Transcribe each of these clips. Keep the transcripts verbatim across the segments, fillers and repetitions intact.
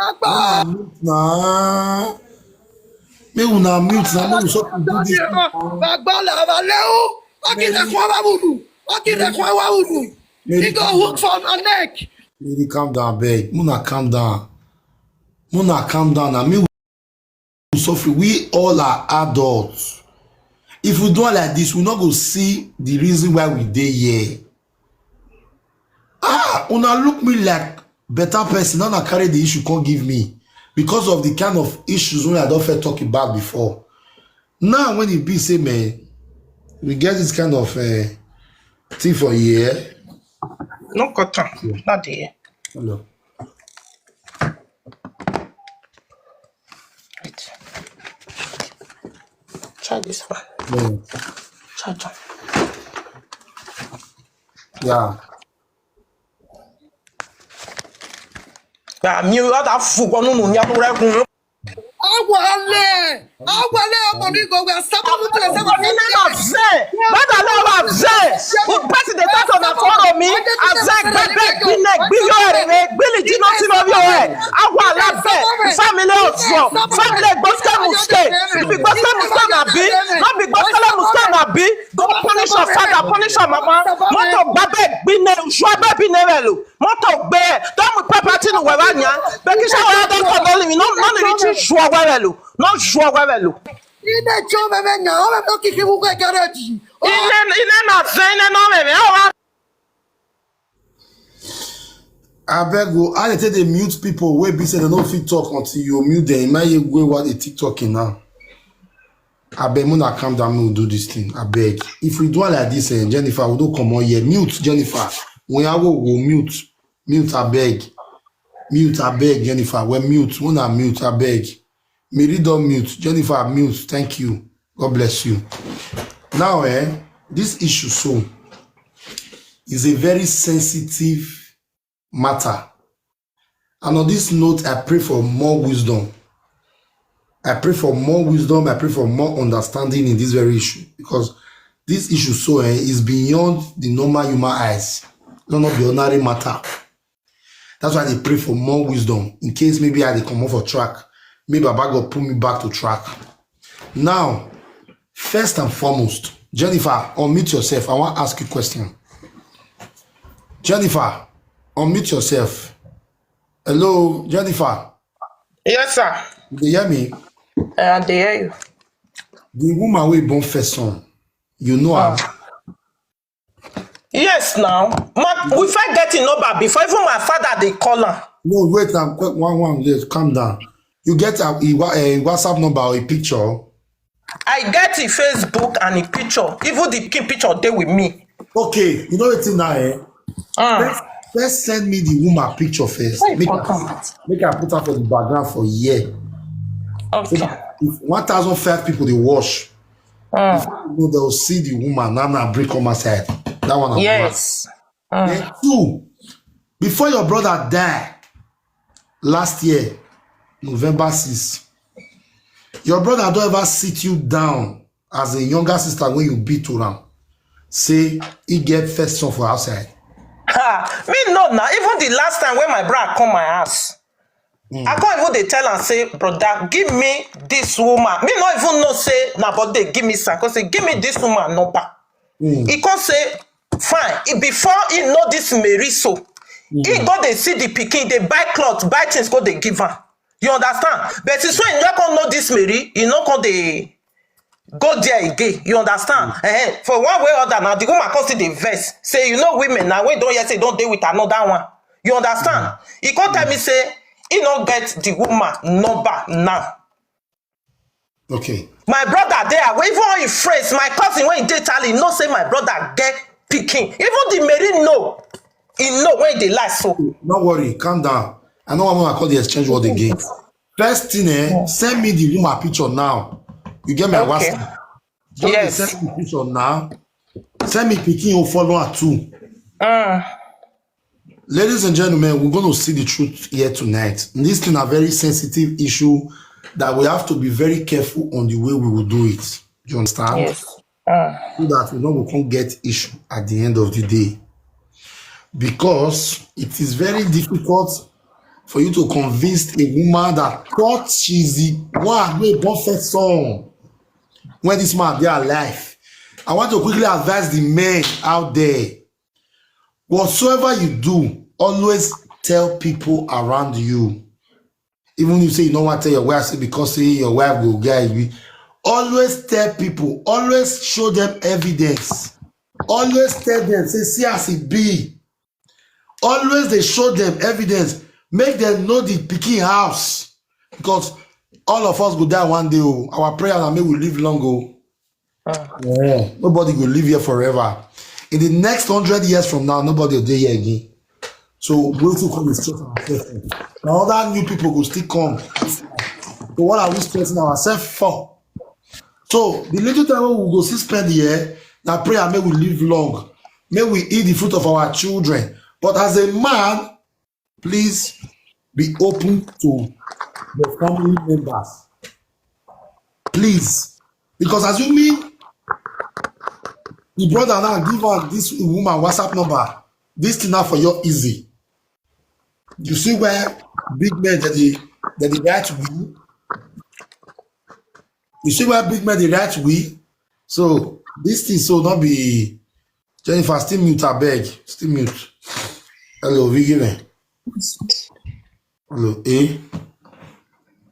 Una mute na. Make una mute na. Make we stop to do this thing na. Gbàgbọ́ làwọn léwu. Wọ́n kì í lẹ́kọ̀ọ́ wá wùdù. Wọ́n kì í lẹ́kọ̀ọ́ wá wùdù. He go hook for my neck. Lady, calm down, abeg. Una calm down. Una calm down na. Me we suffer. We all are adults. If we do am like this, we no go see the reason why we dey here. Ah, una look me like better person. Now una carry the issue come give me because of the kind of issues wey I don first talk about before. Now when e be say, man, we get this kind of uh, thing for here. No cut am. Not there. Hello. Wait. Try this one. Yeah. Charge am. Yeah. Yeah, mi o da fu ko nunu ni ato re kun. Awale, awale, ọmọ mi go we asaba mo tẹlẹ saba. Nínú àfẹ́, bàbá náà wà fẹ́. Mo bá ti dé tọ́tọ̀ náà fọ́rọ̀ mi. Àfẹ́ gbẹgbẹ gbilẹ̀ gbilẹ̀ rẹ̀ rẹ̀ gbilẹ̀ jiná sí lórí ọ̀rẹ́. Àwọn aláfẹ́, family ọ̀fọ̀, family gbọ́sẹ̀ mùsùlẹ̀. Bí gbọ́sẹ̀ mùsùlẹ̀ náà bí, náà bí gbọ́sẹ̀ mùsùlẹ̀ náà bí. Go punish your father, punish your mama. Mọ́tò gbàgbẹ́ gbilẹ̀, ṣùgbọ́n bẹ́ẹ̀ bí nẹ́rẹ̀ lò. Mọ́tò gbé ẹ̀, don't we pepper tinu wẹ̀ wá yàn. Bẹ́ẹ̀ kí sáwọn ọ̀dọ́ kọ̀ lórí mi, náà ní rí tí ṣùọ́ wẹ́rẹ̀ lò, náà ṣùọ́ wẹ́rẹ̀ lò. Ine cho meme nya o meme ki ki mu ke garage. Iná iná náà fẹ́ iná náà mẹ̀mẹ́ ọ̀ wá. Abeg o, how dey take dey mute people wey be say dem no fit talk until you mute them? Imagine wey what dey TikToking now. Abeg, una calm down, make we do this thing. Abeg, if we do am like this, eh, Jennifer, we don comot here. Mute, Jennifer. Oyawo, go mute, mute, abeg, mute, abeg, Jennifer. Well, mute, una mute, abeg. Mary don mute, Jennifer mute. Thank you. God bless you. Now, eh, this issue so is a very sensitive matter. And on this note, I pray for more wisdom. I pray for more wisdom. I pray for more understanding in this very issue, because this issue so, eh, is beyond the normal human eyes. No, not the ordinary matter. That's why I dey pray for more wisdom in case maybe I dey comot for track. Maybe Baba God put me back to track. Now, first and foremost, Jennifer, unmute yourself. I wan ask you question. Jennifer, unmute yourself. Hello, Jennifer. Yes, sir. You dey hear me? I dey hear you. The woman wey born first son, you know her. Yes, now. Ma, we first get in number before even my father dey call am. No, wait, I'm quick. One, one, yes, calm down. You get a, a, wa- a WhatsApp number or a picture? I get him Facebook and him picture. Even the pikin picture dey with me. Okay, you know wetin now, eh? Ah, First, first send me the woman picture first. why you Make cut I, am? Make I put her for the background for here. So Okay. that if one thousand five people dey watch, Ah, before you know, they'll see the woman. Now, now, break on my side. That one. I want. yes. Ah, Then two, before your brother die last year, November six, your brother don't ever sit you down as a younger sister when you beat to am. Say he get first son for outside. ha, me no na. Even the last time when my brother come my house, I can't even dey tell am say, "Brother, give me this woman." Me no even know say na body dey give me, sir. Come say, "Give me this woman number." He come say, "Fine." He, before he know this Mary so, he go dey see the pikin, dey buy cloth, buy things, go dey give am. You understand? But since when you come know this Mary, you no come dey go there again. You understand? Eh, for one way or other, now the woman come see the verse. Say, "You know women now, when don't hear say don't dey with another one." You understand? He come tell me say he no get the woman number now. Okay. My brother there, even all his friends, my cousin when he dey Italy, know say my brother get pikin. Even the Mary know, he know when they lie so. No worry, calm down. I know I'm gonna call the exchange word again. First thing, eh, send me the woman picture now. You get my Okay. WhatsApp. Just dey Yes. Send me picture now. Send me pikin o follow her too. Uh, Ladies and gentlemen, we're going to see the truth here tonight. This thing a very sensitive issue that we have to be very careful on the way we will do it. Do you understand? yes. Uh, So that we know we can't get issue at the end of the day. Because it is very difficult for you to convince a woman that God, she's the one wey born first son when this man dey alive. I want to quickly advise the men out there. Whatsoever you do, always tell people around you. Even if say you no wan tell your wife, say because say your wife go get you, always tell people, always show them evidence. Always tell them, say, "See as e be." Always dey show them evidence, make them know the pikin house, because all of us go die one day o. Our prayer na make we live long o. Yeah, nobody go live here forever. In the next hundred years from now, nobody will dey here again. So wetin we come dey stress ourselves for? Na other new people go still come. So what are we stressing ourselves for? So the little time wey we go still spend here, na prayer make we live long, make we eat the fruit of our children. But as a man, please be open to the family members. Please. Because assuming the brother now give out this woman WhatsApp number, this thing now for your easy. You see where big men that they that they write we? You see where big men they write we? So this thing so not be Jennifer, still mute, I beg. Still mute. Hello, Vigilant. Hello, A.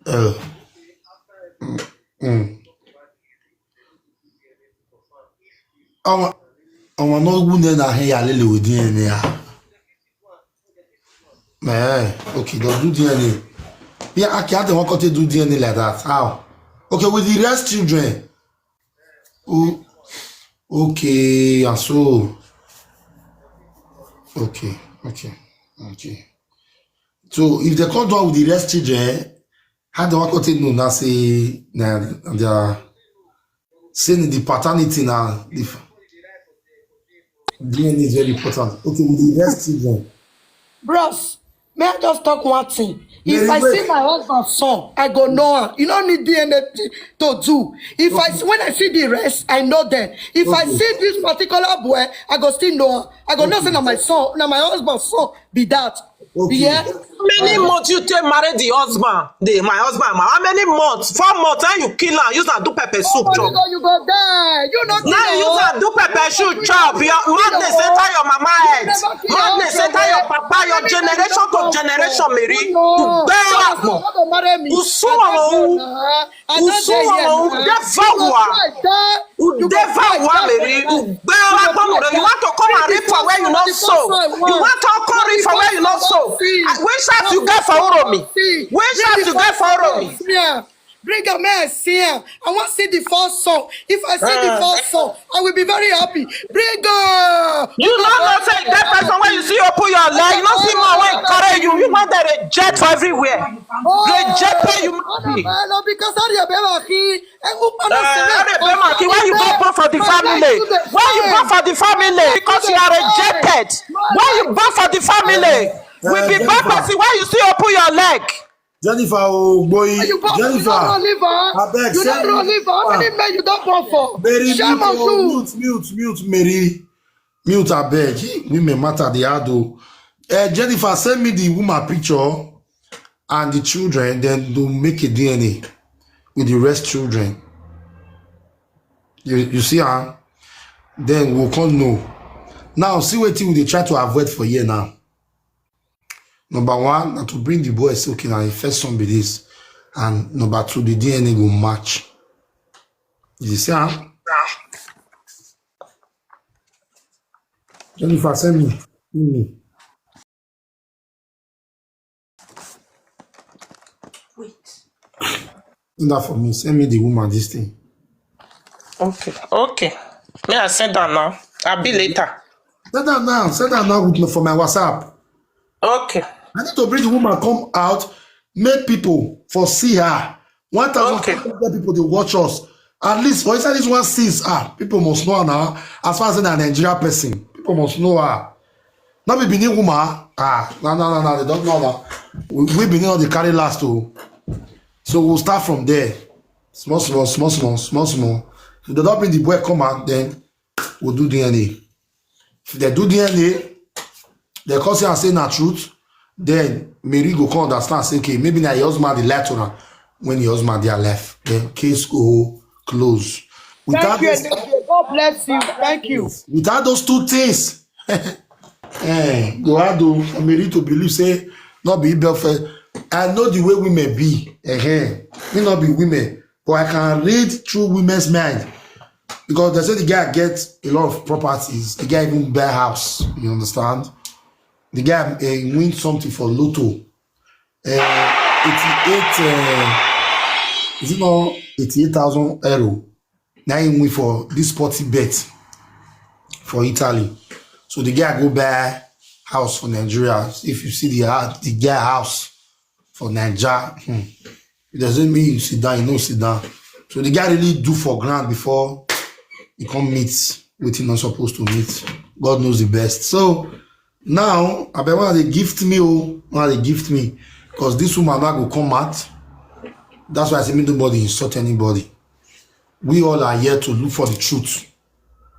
Hello. Mm. Àwọn àwọn náà wú ní ẹ̀nà àhẹ́yà lélẹ̀ wò D N A. Eh, okay, they'll do D N A. Yeah, I can't want to do D N A like that. How? Okay, with the rest children. Oh, okay, and so. Okay, okay, okay. So if they come down with the rest children, how do I go take no now say na they are saying the paternity now? If D N A is very important. Okay, with the rest children. Bros, may I just talk one thing? If I see my husband son, I go know am. You no need D N A to do. If I see, when I see the rest, I know them. If I see this particular boy, I go still know am. I go know say na my son, na my husband son be that. Okay. Yeah. Many months you take marry the husband, the my husband, ma. How many months? Four months, and you kill am, use am do pepper soup chop. You go die. You no Now you use am do pepper soup chop. Your madness enter your mama head. Madness enter your papa, your generation to generation, Mary. You bear up. Usuwawo, usuwawo, udevawa. Udevawa, Mary. Ubewa, you want to come and reap for where you not sow. You want to come reap for where you not sow. Which house you get for Uromi? Which house you get for Uromi? Bring am, may I see am. I wan see the first son. If I see the first son, I will be very happy. Bring am. You no know say that person when you see open your leg, you no see man wey carry you. You want that reject for everywhere. Reject where you must be. No, because how you be Why you born for the family? Why you born for the family? Because you are rejected. Why you born for the family? We be bad person. Why you still open your leg? Jennifer Ogboyi. Jennifer. Abeg, you don't run liver. How many men you don't born for? Mary, mute, mute, mute, Mary. Mute, abeg. Women matter, they are though. Uh, Jennifer, send me the woman picture and the children, then do make a D N A with the rest children. You, you see, huh? Then we'll come know. Now, see what we dey try to avoid for here now. Number one, na to bring the boy say, okay, na him first son be this. And number two, the D N A go match. You see, huh? Jennifer, send me. Send me. Wait. Send that for me. Send me the woman this thing. Okay. Okay. May I send that now? I'll be later. Send that now. Send that now with me for my WhatsApp. Okay. I need to bring the woman come out, make people for see her. One thousand five hundred people dey watch us. At least for inside this one six, ah, people must know her now. As far as a Nigeria person, people must know her. Not be Benin woman. Ah, no, no, no, no, they don't know her. We, we Benin not the carry last too. So we'll start from there. Small, small, small, small, small, small. If they don't bring the boy come out, then we'll do D N A. If they do D N A, they come say and say na truth. Then Mary go come understand, say, okay, maybe na your husband dey lie to am when your husband dey alive. Then case go close. Without Thank you, this, Elizabeth. God bless you. Thank you. Without those two things, eh, go hard o for Mary to believe say no be Ibel first. I know the way women be. Eh, me no be women, but I can read through women's mind because they say the guy get a lot of properties. The guy even buy house. You understand? The guy uh, win something for Lotto. Uh, eighty-eight, uh, is it not eighty-eight thousand euro? Now he win for this sporty bet for Italy. So the guy go buy house for Nigeria. If you see the house, the guy house for Nigeria, hmm, it doesn't mean you sit down, you know, sit down. So the guy really do for grant before he come meet wetin not supposed to meet. God knows the best. So now, I bet when they gift me, oh, when they gift me, because this woman not go come out. That's why I say me nobody insult anybody. We all are here to look for the truth.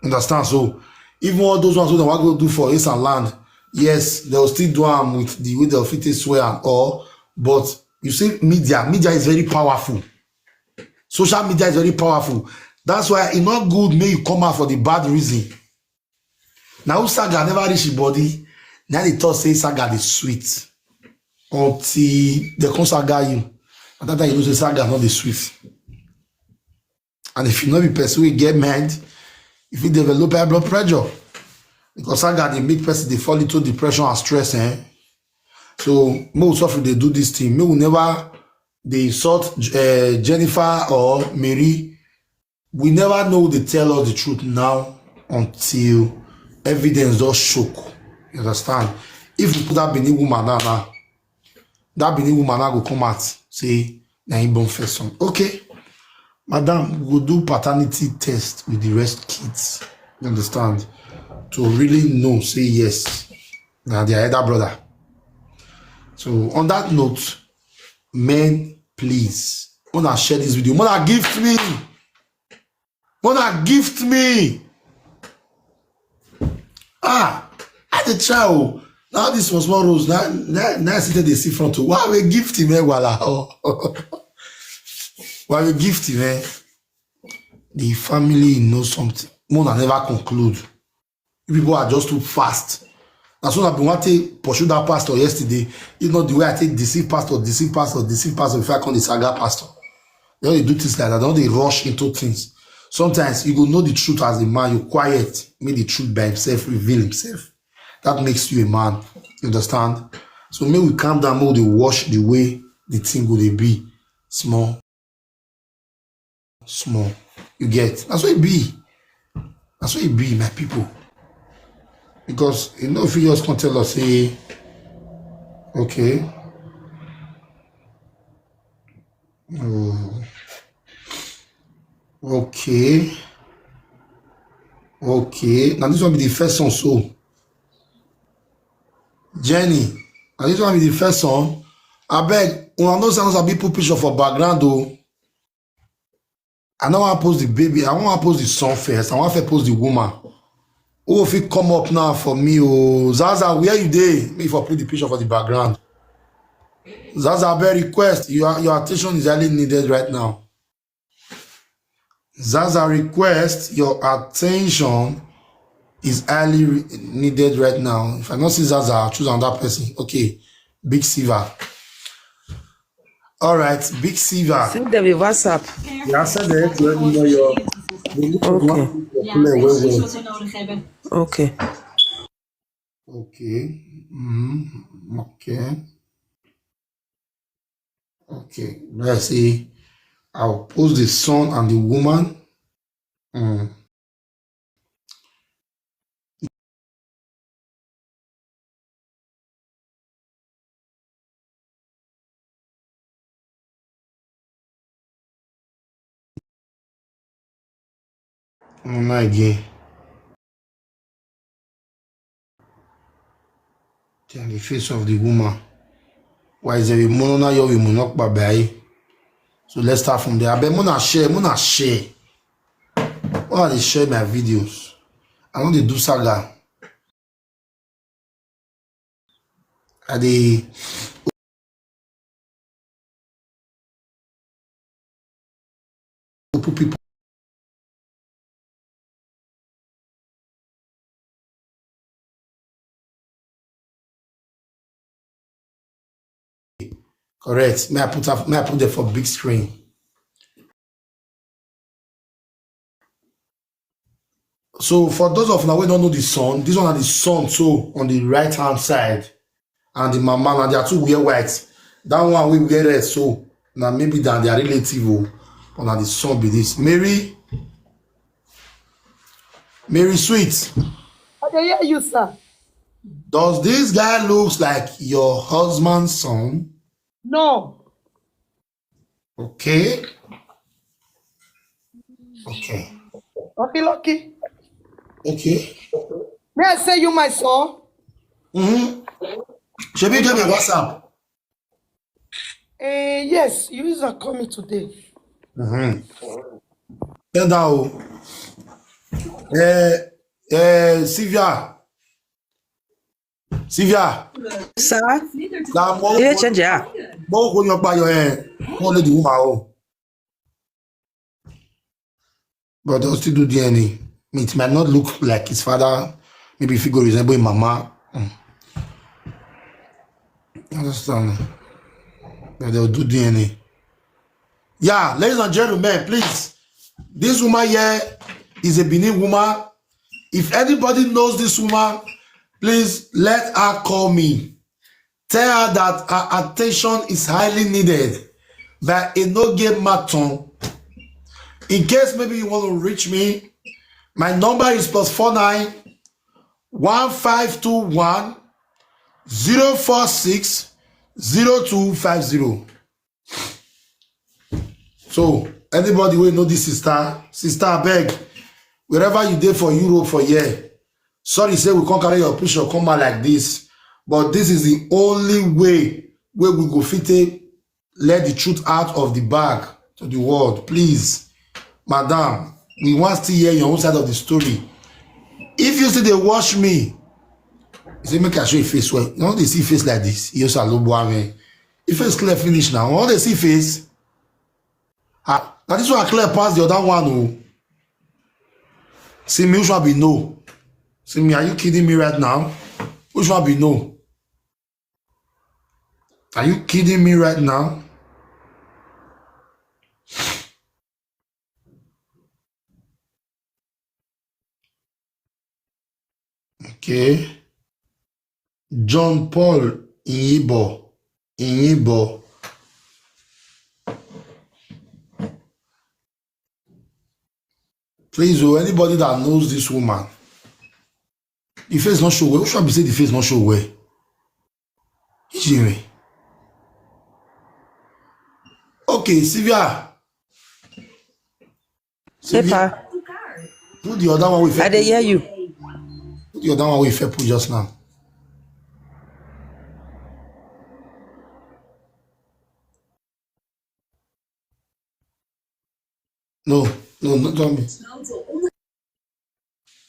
Understand? So even all those ones who don't want to do for ace and land, yes, they'll still do them with the way they'll fit it swear and all. But you see, media, media is very powerful. Social media is very powerful. That's why it's not good make you come out for the bad reason. Now who saga never reach his body. Now they talk say saga is sweet until they come saga you. At that time you know say saga not the sweet. And if you not be person we get mad, if you develop high blood pressure, because saga they make person they fall into depression and stress, eh? So most of they do this thing. Me will never they insult uh, Jennifer or Mary. We never know they tell us the truth now until evidence does shook. You understand? If you put that Benin woman now, now that Benin woman now go come out say na him born first son. Okay, madam, we go do paternity test with the rest kids. You understand? To really know, say yes, now their elder brother. So on that note, men, please, wanna share this video. Wanna gift me. Wanna gift me. Ah, I dey try o. Now this small small rose, now now now I see they see front o. Why we gift him, eh, wala? Oh. Why we gift him, eh? The family know something. Mona never conclude. You people are just too fast. As soon as I want to pursue that pastor yesterday, it's not the way I take deceive pastor, deceive pastor, deceive pastor before I come the saga pastor. They only do things like that. They only rush into things. Sometimes you go know the truth as a man. You quiet, make the truth by himself reveal himself. That makes you a man. You understand? So make we calm down, make we dey watch the way the thing go dey be. Small, small. You get? That's what it be. That's what it be, my people. Because you know, if you just can't tell us, say, okay. Oh. Okay. Okay. Now this one be the first one, so. Jenny, now this one be the first one. I beg, una know say I no sabi put picture for background o. I no wan post the baby, I wan post the son first. I wan first post the woman. Who fit come up now for me? Oh, Zaza, where you dey? Me for put the picture for the background. Zaza, I beg request. Your, your attention is highly needed right now. Zaza request, your attention is highly re- needed right now. If I not see Zaza, I'll choose another person. Okay, Big Silver. All right, Big Silver. Send them a WhatsApp. You answer the head to let me know your. The little Okay. One to play well well. Okay. Okay. Mm, okay. Okay. Let's see. I'll post the son and the woman. Mm. Una again. Then the face of the woman. Why is there a monona yo we monok babai? So let's start from there. I bet mona share, mona share. Why they share my videos? I want to do saga. I dey open people. Correct. May I put up, may I put them for big screen? So for those of now we don't know the son, this one are the son so on the right hand side, and the mama, and they are two wear white. That one we wear red, so now maybe than their relative, oh, but now the son be this. Mary, Mary Sweet. I dey hear you, sir. Does this guy looks like your husband's son? No. Okay. Okay. Okay, lucky. Okay. May I say you my son? Mm-hmm. Shebi you get my WhatsApp? Uh, yes, you user call me today. Mm-hmm. Then now, uh, uh, Sylvia, Sylvia, Sir, na mo you dey change ya? mo ko yan pa yo eh, mo le di woman o. But they'll still do D N A. I mean, it might not look like his father. Maybe if he go resemble his mama. Mm. You understand? But they'll do D N A. Yeah, ladies and gentlemen, please. This woman here is a Benin woman. If anybody knows this woman, please let her call me. Tell her that her attention is highly needed by Enoge Maton. In case maybe you want to reach me, my number is plus four nine one five two one zero four six zero two five zero. So anybody will know this sister, sister, I beg, wherever you dey for Europe for here, sorry say we can't carry your picture come out like this, but this is the only way where we go fit take let the truth out of the bag to the world. Please, madam, we want to hear your own side of the story. If you see they watch me, you say make I show you face well. You know they see face like this. You also look boring. If it's clear finish now, all they see face. Ah, that is why I clear past the other one. Oh, see me, which one be no? See me, are you kidding me right now? Which one be no? Are you kidding me right now? Okay. John Paul Iyibo. Iyibo. Please, oh, anybody that knows this woman, the face not show well. Which one be say the face not show well? Ijire. Okay, Sylvia. Sylvia, Paper. Put the other one with I dey hear you. Put the other one with put just now. No, no, not on me.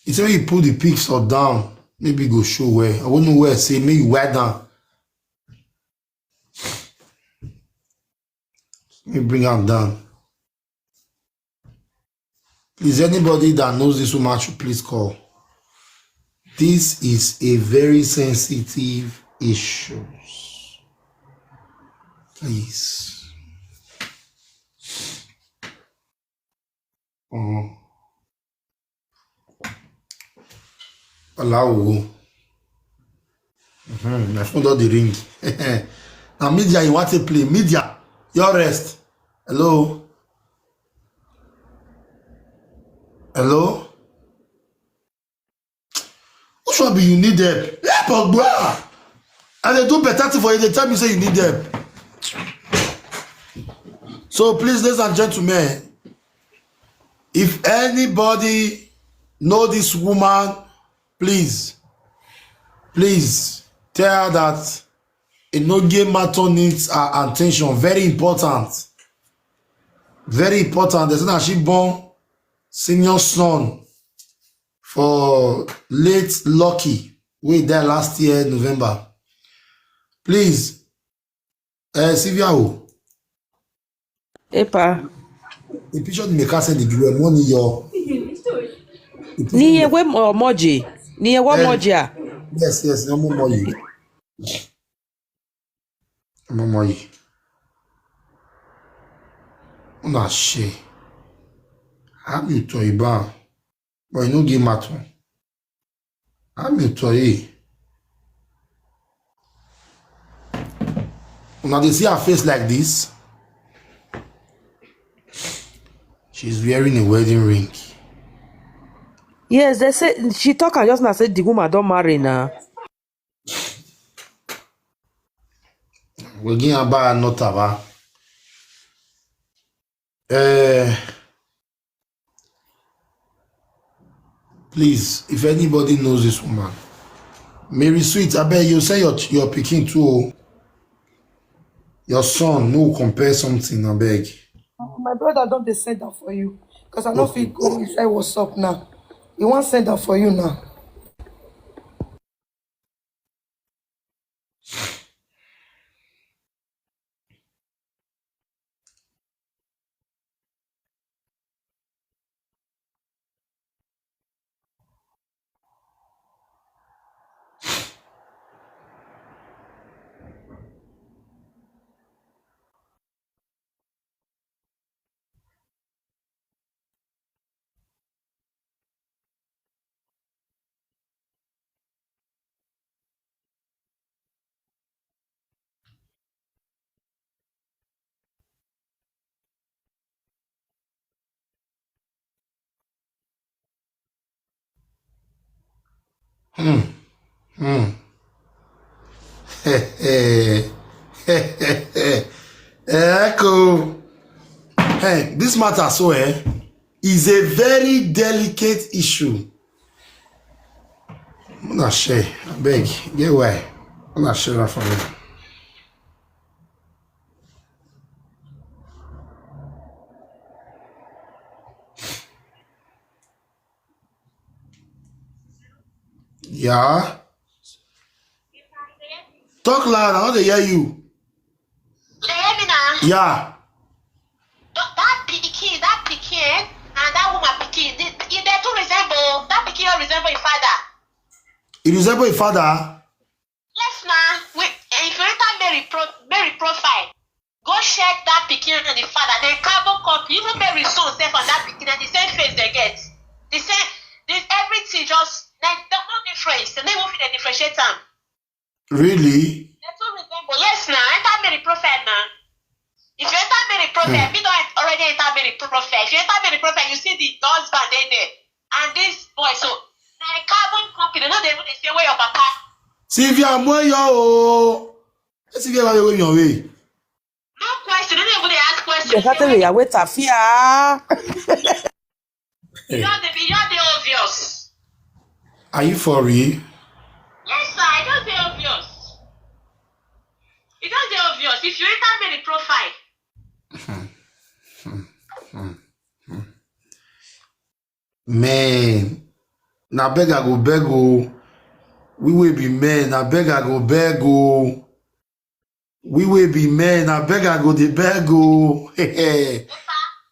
He said you put the picture down. Maybe go show where. I wouldn't know where say maybe where down. Let me bring am down. Please, anybody that knows this woman should please call. This is a very sensitive issue. Please. Mm. Allow. Mm-hmm. My phone don dey ring. Now media you want to play. Media, your rest. Hello? Hello? Which one be you need help? Help, Ogbo! And they do better thing for you. They tell me say you need help. So please, ladies and gentlemen, if anybody know this woman, please, please tell her that Enoge Maton needs her attention. Very important. Very important. They say that she born senior son for late Lucky, wey die last year November. Please, uh, Sylvia, oh, Epa. The picture the maker said the girl money your. Niye we mo- moji. Niye we moji a. Yes, yes, no more money. No more money. Una share. How you to iba? But you no give matter. How you to e? Una dey see her face like this. She's wearing a wedding ring. Yes, they say she talk and just now say the woman don't marry now. We give her bar not aba. Eh, please, if anybody knows this woman, Mary Sweet, I bet you say your your pikin too. Oh. Your son, no compare something, I beg. My brother don't they send that for you. Because I don't feel go inside what's up now. He won't send that for you now. Hmm. Hmm. Echo. Hey, this matter so eh is a very delicate issue. Una share, I beg, get why? Una share that for me. Yeah. Talk loud, I want to hear you. You dey hear me now? Yeah. Th- That pikin, that pikin, and that woman pikin, they, they too resemble. That pikin don't resemble his father. It resemble a father. Yes, now. Wait, if you enter Mary pro, Mary profile, go check that pikin and the father. They carbon copy. Even Mary son self and that pikin, and the same face they get. The same, this everything just like there's no difference. They never feel the differentiate them. Really? They too resemble. Yes, now. Enter Mary profile now. If you enter Mary profile, me don't already enter Mary profile. If you enter Mary profile, you see the husband there, there. And this boy, so na carbon copy. They know they even dey say where your papa. Sylvia Moyo. Sylvia Moyo wey your way. No question. They don't even dey ask question. They can't tell me wait a fear. You know the, you know the obvious. Are you for real? Yes, sir. I just the obvious. It just the obvious. If you enter Mary profile, Man, na beg I go beg o. We will be men. Na beg I go beg o. We will be men. Na beg I go dey beg o.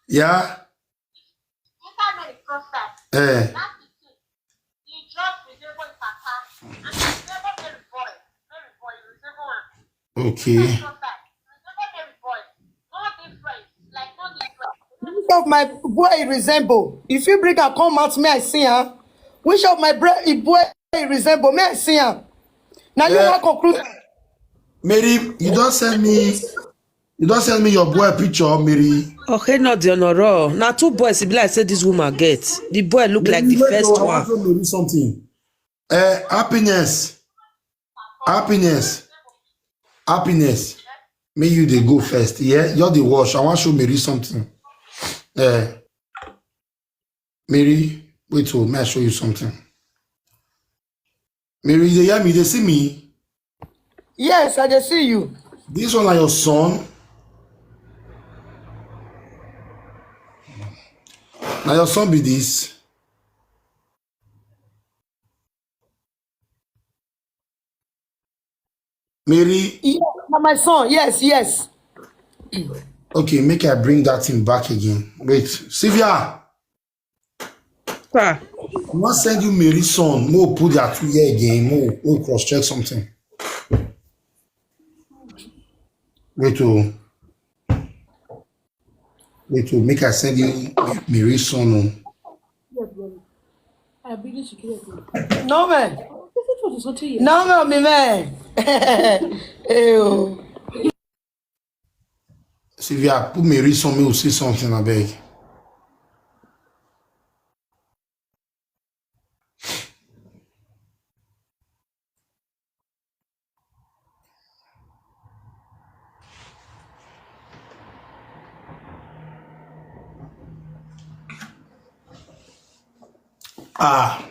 Yeah. enter Mary profile. Eh. That pikin, he just resemble his papa. And he resemble Mary boy. Mary boy, he resemble one. Okay. Profile. He resemble Mary boy. No difference. Like, no difference. Which of my boy resemble? If you bring her come out, me I see her. Which of my bre- boy resemble? Me I see her. Now you Yeah. want conclude. Mary, you don't send me. You don't send me your boy picture, Mary. Okay, not the honor. Now two boys, e be like say this woman get. The boy look like the Wait, first oh, I one. want to know something. Uh, happiness, happiness, happiness. May you dey go first. Yeah, you're the wash. I want to show Mary something. Uh, Mary, wait, oh, may I show you something? Mary, you dey hear me? They see me. Yes, I dey see you. This one na your son. Na your son be this. Mary. Yeah, na my son. Yes, yes. Okay, make I bring that thing back again. Wait, Sylvia, Sir. I wan send you Mary son. Mo put that two here again. Mo, mo cross check something. Wait, oh. Wait, oh. Make I send you Mary son. Oh. No, man. No, man, me, man. Ew. Sylvia, put Mary son. Me will see something, I beg. Ah.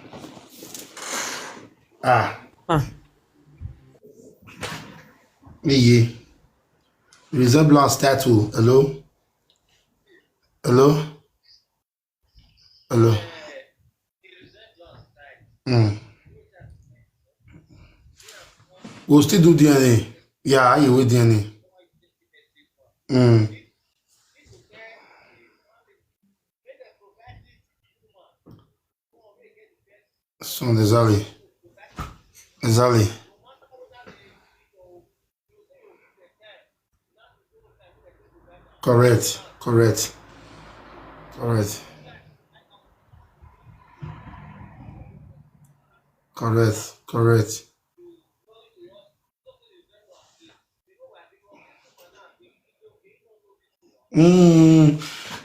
Ah. Ah. Iye. Resemblance tattoo. Hello? Hello? Hello? Mm. We'll still do D N A. Yeah, I will D N A. Mm. Son, exactly. Exactly. Correct, correct, correct, correct, correct. Mm.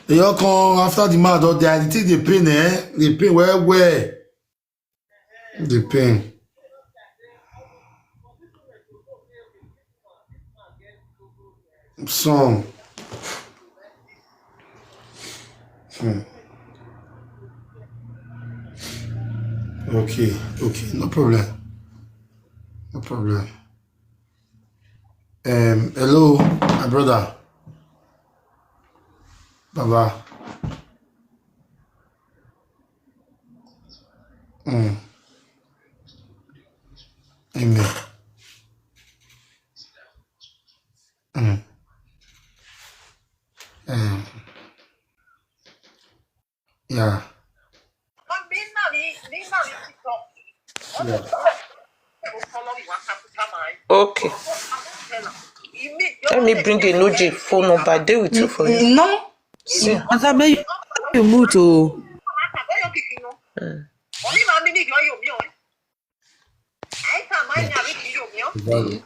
They all come after the man don die. The thing dey pain, eh? Dey pain well well. Dey pain. Some. Hmm. Okay, okay, no problem. No problem. Um, hello, my brother. Baba. Mm. Amen. Mm. Mm. Yeah. Yeah. Okay. Let me bring Enoji phone number. Dey with you for you. No. See. As I may you mute, oh. Mm.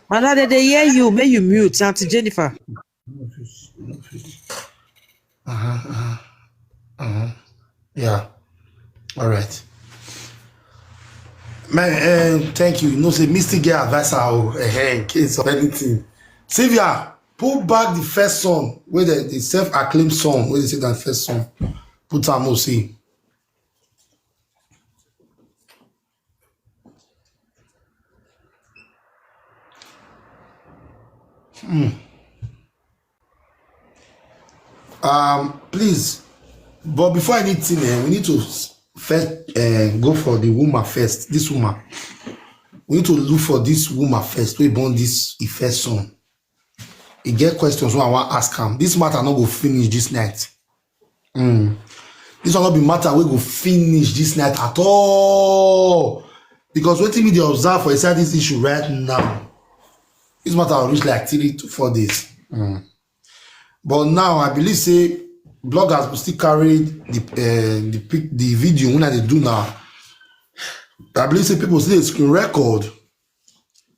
Mother, they, they hear you. May you mute, Auntie Jennifer. Uh-huh, uh-huh, uh-huh. Yeah. All right. Man, eh, thank you. You know, say Misty get advice, oh, eh, eh, in case of anything. Sylvia, pull back the first song with the, the self-acclaimed song. Where they say that first song? Put am, O C. Hmm. Um, please, but before anything, eh, we need to s- first uh, go for the woman first. This woman, we need to look for this woman first. We born this the first son. He get questions wey I wan ask am. This matter no go finish this night. Mm. This one no be matter wey go finish this night at all. Because wetin we dey observe for inside this issue right now, this matter will reach like three to four days. Mm. But now I believe say bloggers will still carry the uh, the pic the video when I dey do now. I believe say people still dey screen record.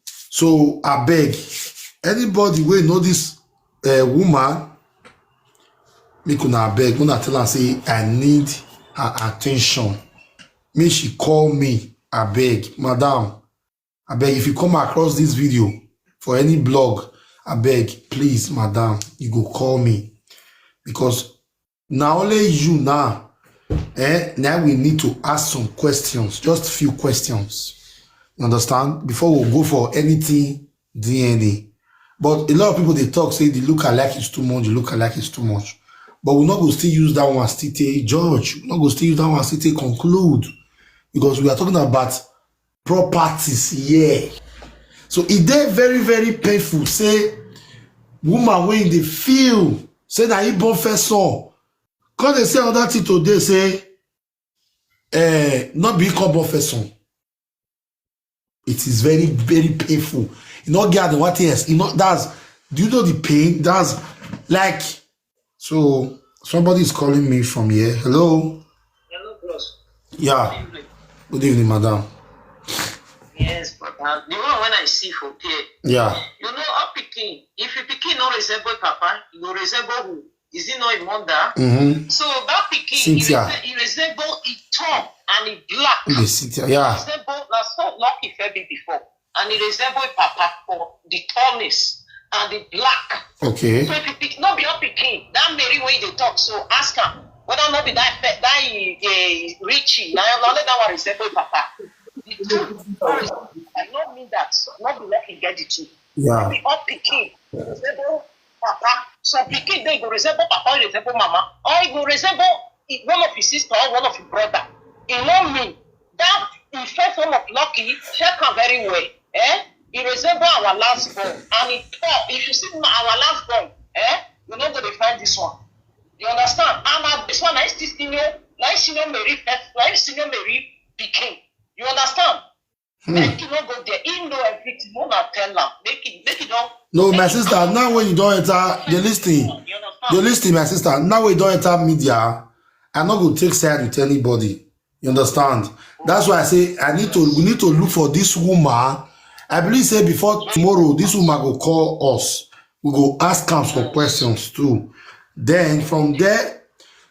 So I beg anybody wey know this uh, woman, make una beg, una tell am say I need her attention. Make she call me, I beg, madam. I beg if you come across this video for any blog, I beg, please, madam, you go call me because na only you now. Eh, now we need to ask some questions, just few questions. You understand? Before we go for anything D N A. But a lot of people they talk say the look alike is too much, the look alike is too much. But we not go still use that one still take judge. We not go still use that one still take conclude. Because we are talking about properties here. So e dey very, very painful. Say woman wey dey feel say na he born first son, come dey say another thing today, say eh, not be he come born first son. It is very, very painful. You know, get the what else? You know, that's, do you know the pain? That's like, so somebody is calling me from here. Hello? Hello, bros. Yeah. Good evening. Good evening, madam. Yes, but uh, the one when I see for here, yeah, You know, how pikin, if you pikin no resemble papa, you go resemble who? Is it not a wonder? Mm-hmm. So that pikin, he Cynthia. Rese- he resemble, he tall and he black. Yes, Cynthia, yeah. He resemble, na so Lucky Femi before. And he resemble papa for the tallness and the black. Okay. So if you pick, no be your pikin, that Mary wey dey talk, so ask am whether no be that pe- that eh, Richie, na only that one resemble papa. The two, I no mean that. No be Lucky get the two. Yeah. Be all pikin resemble papa. Some pikin dey go resemble papa, resemble mama, or e go resemble e- one of his sister or one of his brother. E no mean that e first one of Lucky, check am very well. Eh? E resemble our last born, and e tall. If you see ma- our last born, eh, you no go dey find this one. You understand? And na this one, na him still senior, na him senior Mary first, na him senior Mary pikin. You understand? Hmm. Make you no go there. He know everything. No, na tell am. Make it, make it don. No, my sister. Now when you don't enter, they listen. You understand? They listen, my sister. Now when you don't enter media, I not go take side with anybody. You understand? That's why I say I need to. We need to look for this woman. I believe say before tomorrow, this woman go call us. We go ask am some questions too. Then from there,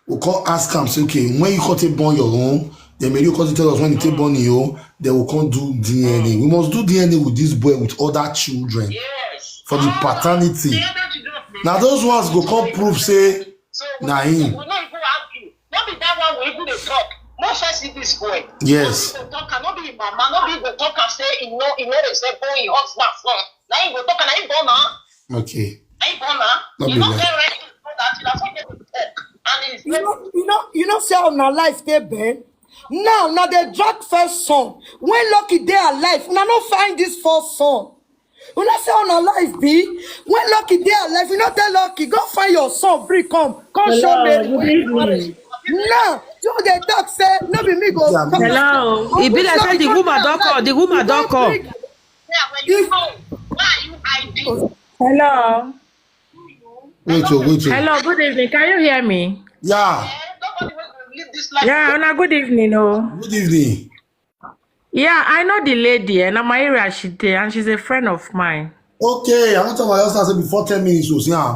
we come ask am say, okay, when you come take born your own, then maybe you come tell us when you take born your own, then we come do D N A. We must do D N A with this boy, with other children, yes, for the paternity. Now those ones go come prove say, so we, na him. We no even argue. No be that one we even dey talk. No first see this boy. Yes. No be go talk am, no be him mama, no be go talk am say he no, he no resemble him husband son. Na him go talk am, na him born am. Okay. Na him born am. No be no get right to do that. Na so get to talk. And he's you know, you know, you know, say on our life they bend. Now, now they drag first son. When Lucky they alive, now no find this first son. Una say una life be when Lucky dey alive, you no tell Lucky, go find your son, bring come, come show me. Good evening. Now you dey talk say no be me go. Hello, e be like say the woman don call. The woman don call. Hello. Wait, oh, wait, oh. Hello, good evening. Can you hear me? Yeah. Yeah, una good evening, oh. Good evening. Yeah, I know the lady, and na my area she dey, and she's a friend of mine. Okay, I want to tell my husband say before ten minutes was here.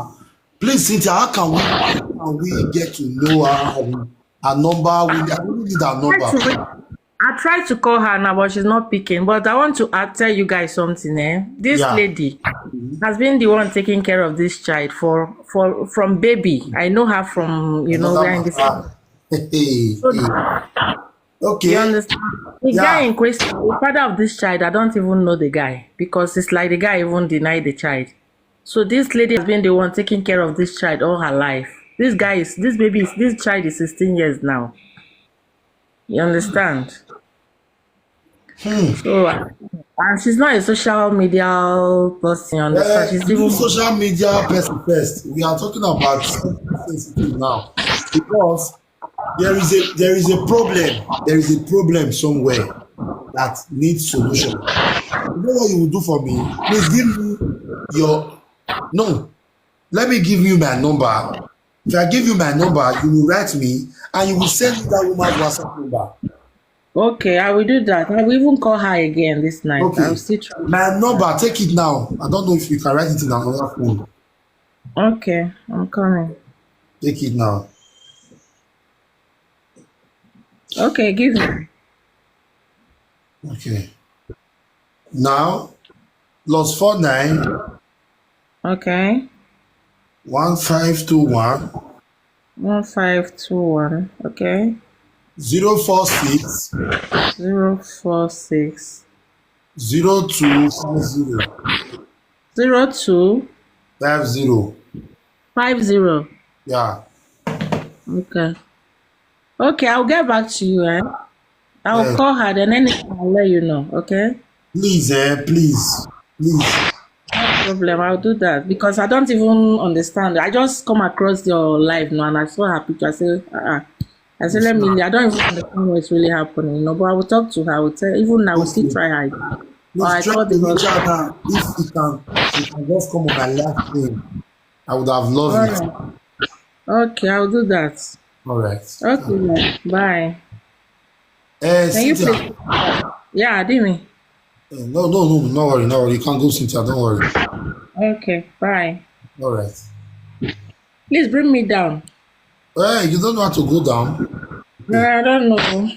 Please, Cynthia, how can we how can we get to know her, her number? We I really need her number. I tried to call her now, but she's not picking. But I want to uh, tell you guys something. Eh? This lady has been the one taking care of this child for for from baby. I know her from you know where in this. So, okay. You understand? The guy in question, the father of this child, I don't even know the guy because it's like the guy even denied the child. So this lady has been the one taking care of this child all her life. This guy is this baby is this child is sixteen years now. You understand? Hmm. So uh, and she's not a social media person. You understand? Uh, she's even social media person first. We are talking about sensitive now because there is a there is a problem. There is a problem somewhere that needs solution. You know what you will do for me? Please give me your no. Let me give you my number. If I give you my number, you will write me and you will send me that woman's WhatsApp number. Okay, I will do that. I will even call her again this night. Okay. I'll still try. My number, take it now. I don't know if you can write it in another phone. Okay, I'm coming. Take it now. Okay, give me. Okay. Now, plus four nine. Okay. One five two one. One five two one. Okay. Zero four six. Zero four six. Zero two five zero. Zero two. Five zero. Five zero. Yeah. Okay. Okay, I'll get back to you, eh? I'll call her, then anything I'll let you know, okay? Please, eh, please. Please. No problem. I'll do that because I don't even understand. I just come across your live now and I'm so happy to I say, uh-uh. I say, let me, I don't even understand what's really happening, you know, but I will talk to her. I will tell, even I will still Okay. try her. Or I Please try call the to reach hospital. out now. If you can, you can just come on my live stream. I would have All loved it. Right. Okay, I'll do that. All right. Okay, bye. Uh, Can you Cynthia. Please? Yeah, Dimi. Uh, no, no, no, no worry, no worry. You can go, Cynthia. Don't worry. Okay, bye. All right. Please bring me down. Hey, you don't know how to go down. No, I don't know.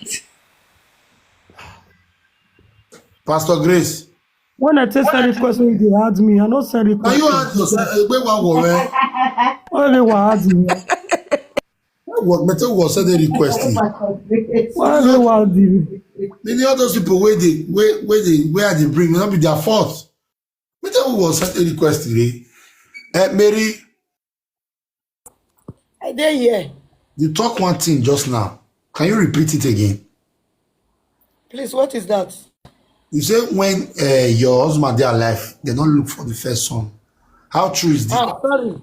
Pastor Grace. When I take send request, when they add me, I no send Now request. You add yourself. Eh, wait, one go, eh? Only one add me. What? Me tell you what send the request. Why they want the Many all those people where they where where they where they bring, not be their fault. Me tell you what send the request today. Eh, Mary, I dey here. You talk one thing just now. Can you repeat it again? Please, what is that? You say when uh, your husband dey alive, they don't look for the first son. How true is this? Ah, sorry.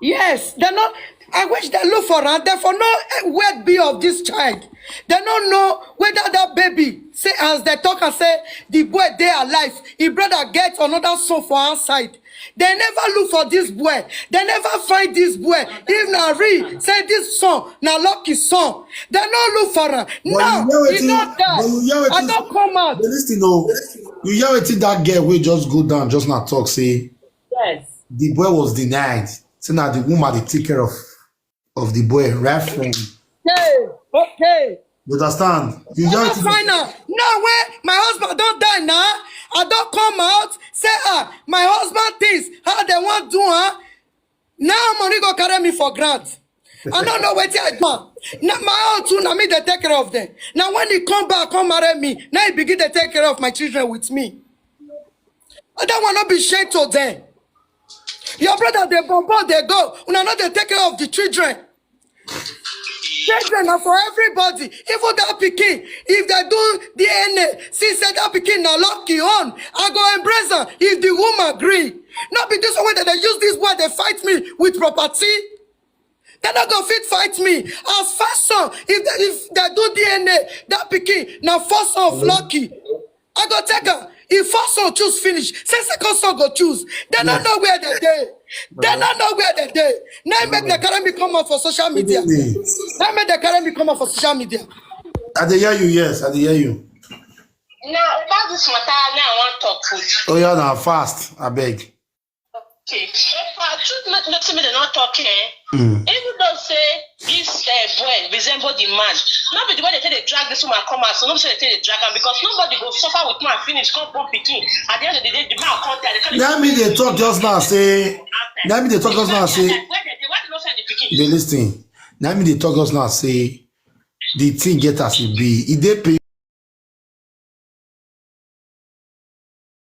Yes, they no. I wish they look for am. They for no eh, word be of this child. They don't know whether that baby say as they talk and say the boy dey alive, his brother get another son for outside. They never look for this boy. They never find this boy. If na real, say this son na lucky son. They no look for am. But Now you hear he wetin- not die. but you hear I wetin- don't come out. But listen, oh, you hear wetin that girl wey just go down just now talk say Yes. the boy was denied. Say na the woman dey take care of of the boy right from. Okay. Okay. You understand? You I hear don't wetin- find out. Now when my husband don't die now, I don't come out. Say ah, my husband thinks how they want do huh? Now money go carry me for grant. I don't know what I do. Now my own too. Now me they take care of them. Now when he come back, come marry me. Now he begin to take care of my children with me. I don't want to be shame to them. Your brother they bomb bomb they go. Una no they take care of the children. Children are for everybody. Even that pikin, if they do D N A, see say that pikin na lucky on. I go embrace am if the woman agree. Not be this one that they use this boy they fight me with property. They not go fit fight me as first son. If they, if they do D N A, that pikin na first son of lucky. I go take am. If first son choose finish, say second son go choose. They don't know where they dey. They don't know where they dey. Now make they carry me come out for social media. Now make they carry me come out for social media. I dey hear you. Yes, I dey hear you. Now about this matter, now I want talk for you. Oh yeah, now fast. I beg. Okay. If I truth not not me, they not talk eh. Mm. Even though say this uh, boy resemble the man, not be the way they take they drag this woman come out, so not say they take they drag am because nobody go suffer with man finish come born pikin. At the end of the day, the man come die. They can't Let me dey talk just now. Say, let me dey talk just now. Say, Why they, why they not send the pikin? Dey listen. Let me dey talk just now. Say, the thing get as e be. E dey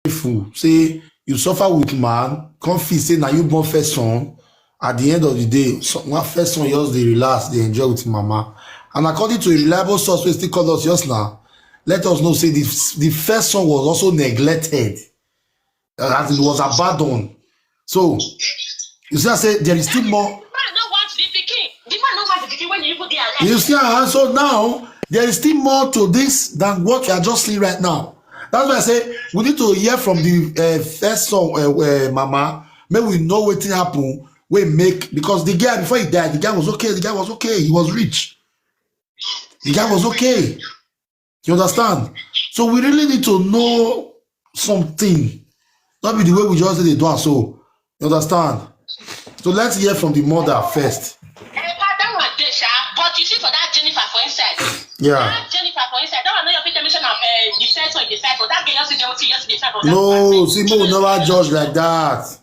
painful. Say you suffer with man, come feel say na you born first son. At the end of the day, so one first son just dey relax, dey enjoy with him mama. And according to a reliable source wey still call us just now, let us know say the, the first son was also neglected. Uh, as it was abandoned. So you see, I say there is still more. The man no want the pikin. The man no want the pikin when you put there. You see, and so now there is still more to this than what we are just seeing right now. That's why I say we need to hear from the uh, first son, uh, uh, mama. May we know what happen. We make because the guy before he died, the guy was okay. The guy was okay. He was rich. The guy was okay. You understand? So we really need to know something. Not be the way we just dey do am so. You understand? So let's hear from the mother first. Eh, that one dey sha, but you see for that Jennifer for inside. Yeah. That Jennifer for inside. That one no your fit tell me say na eh, the first one, the first one. That girl just dey wetin just dey fight for that No, apartment. see, make we never judge like that.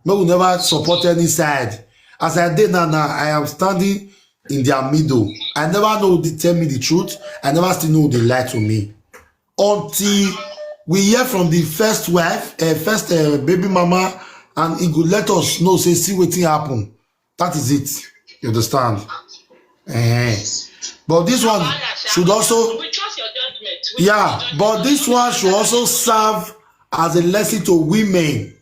Make we never support any side. As I dey now, now I am standing in their middle. I never know who dey tell me the truth. I never still know who dey lie to me. Until we hear from the first wife, uh, first uh, baby mama, and he go let us know, say, see wetin happen. That is it. You understand? Eh. But this one should also, We trust your judgment. We yeah, trust your but this judgment. One should also serve as a lesson to women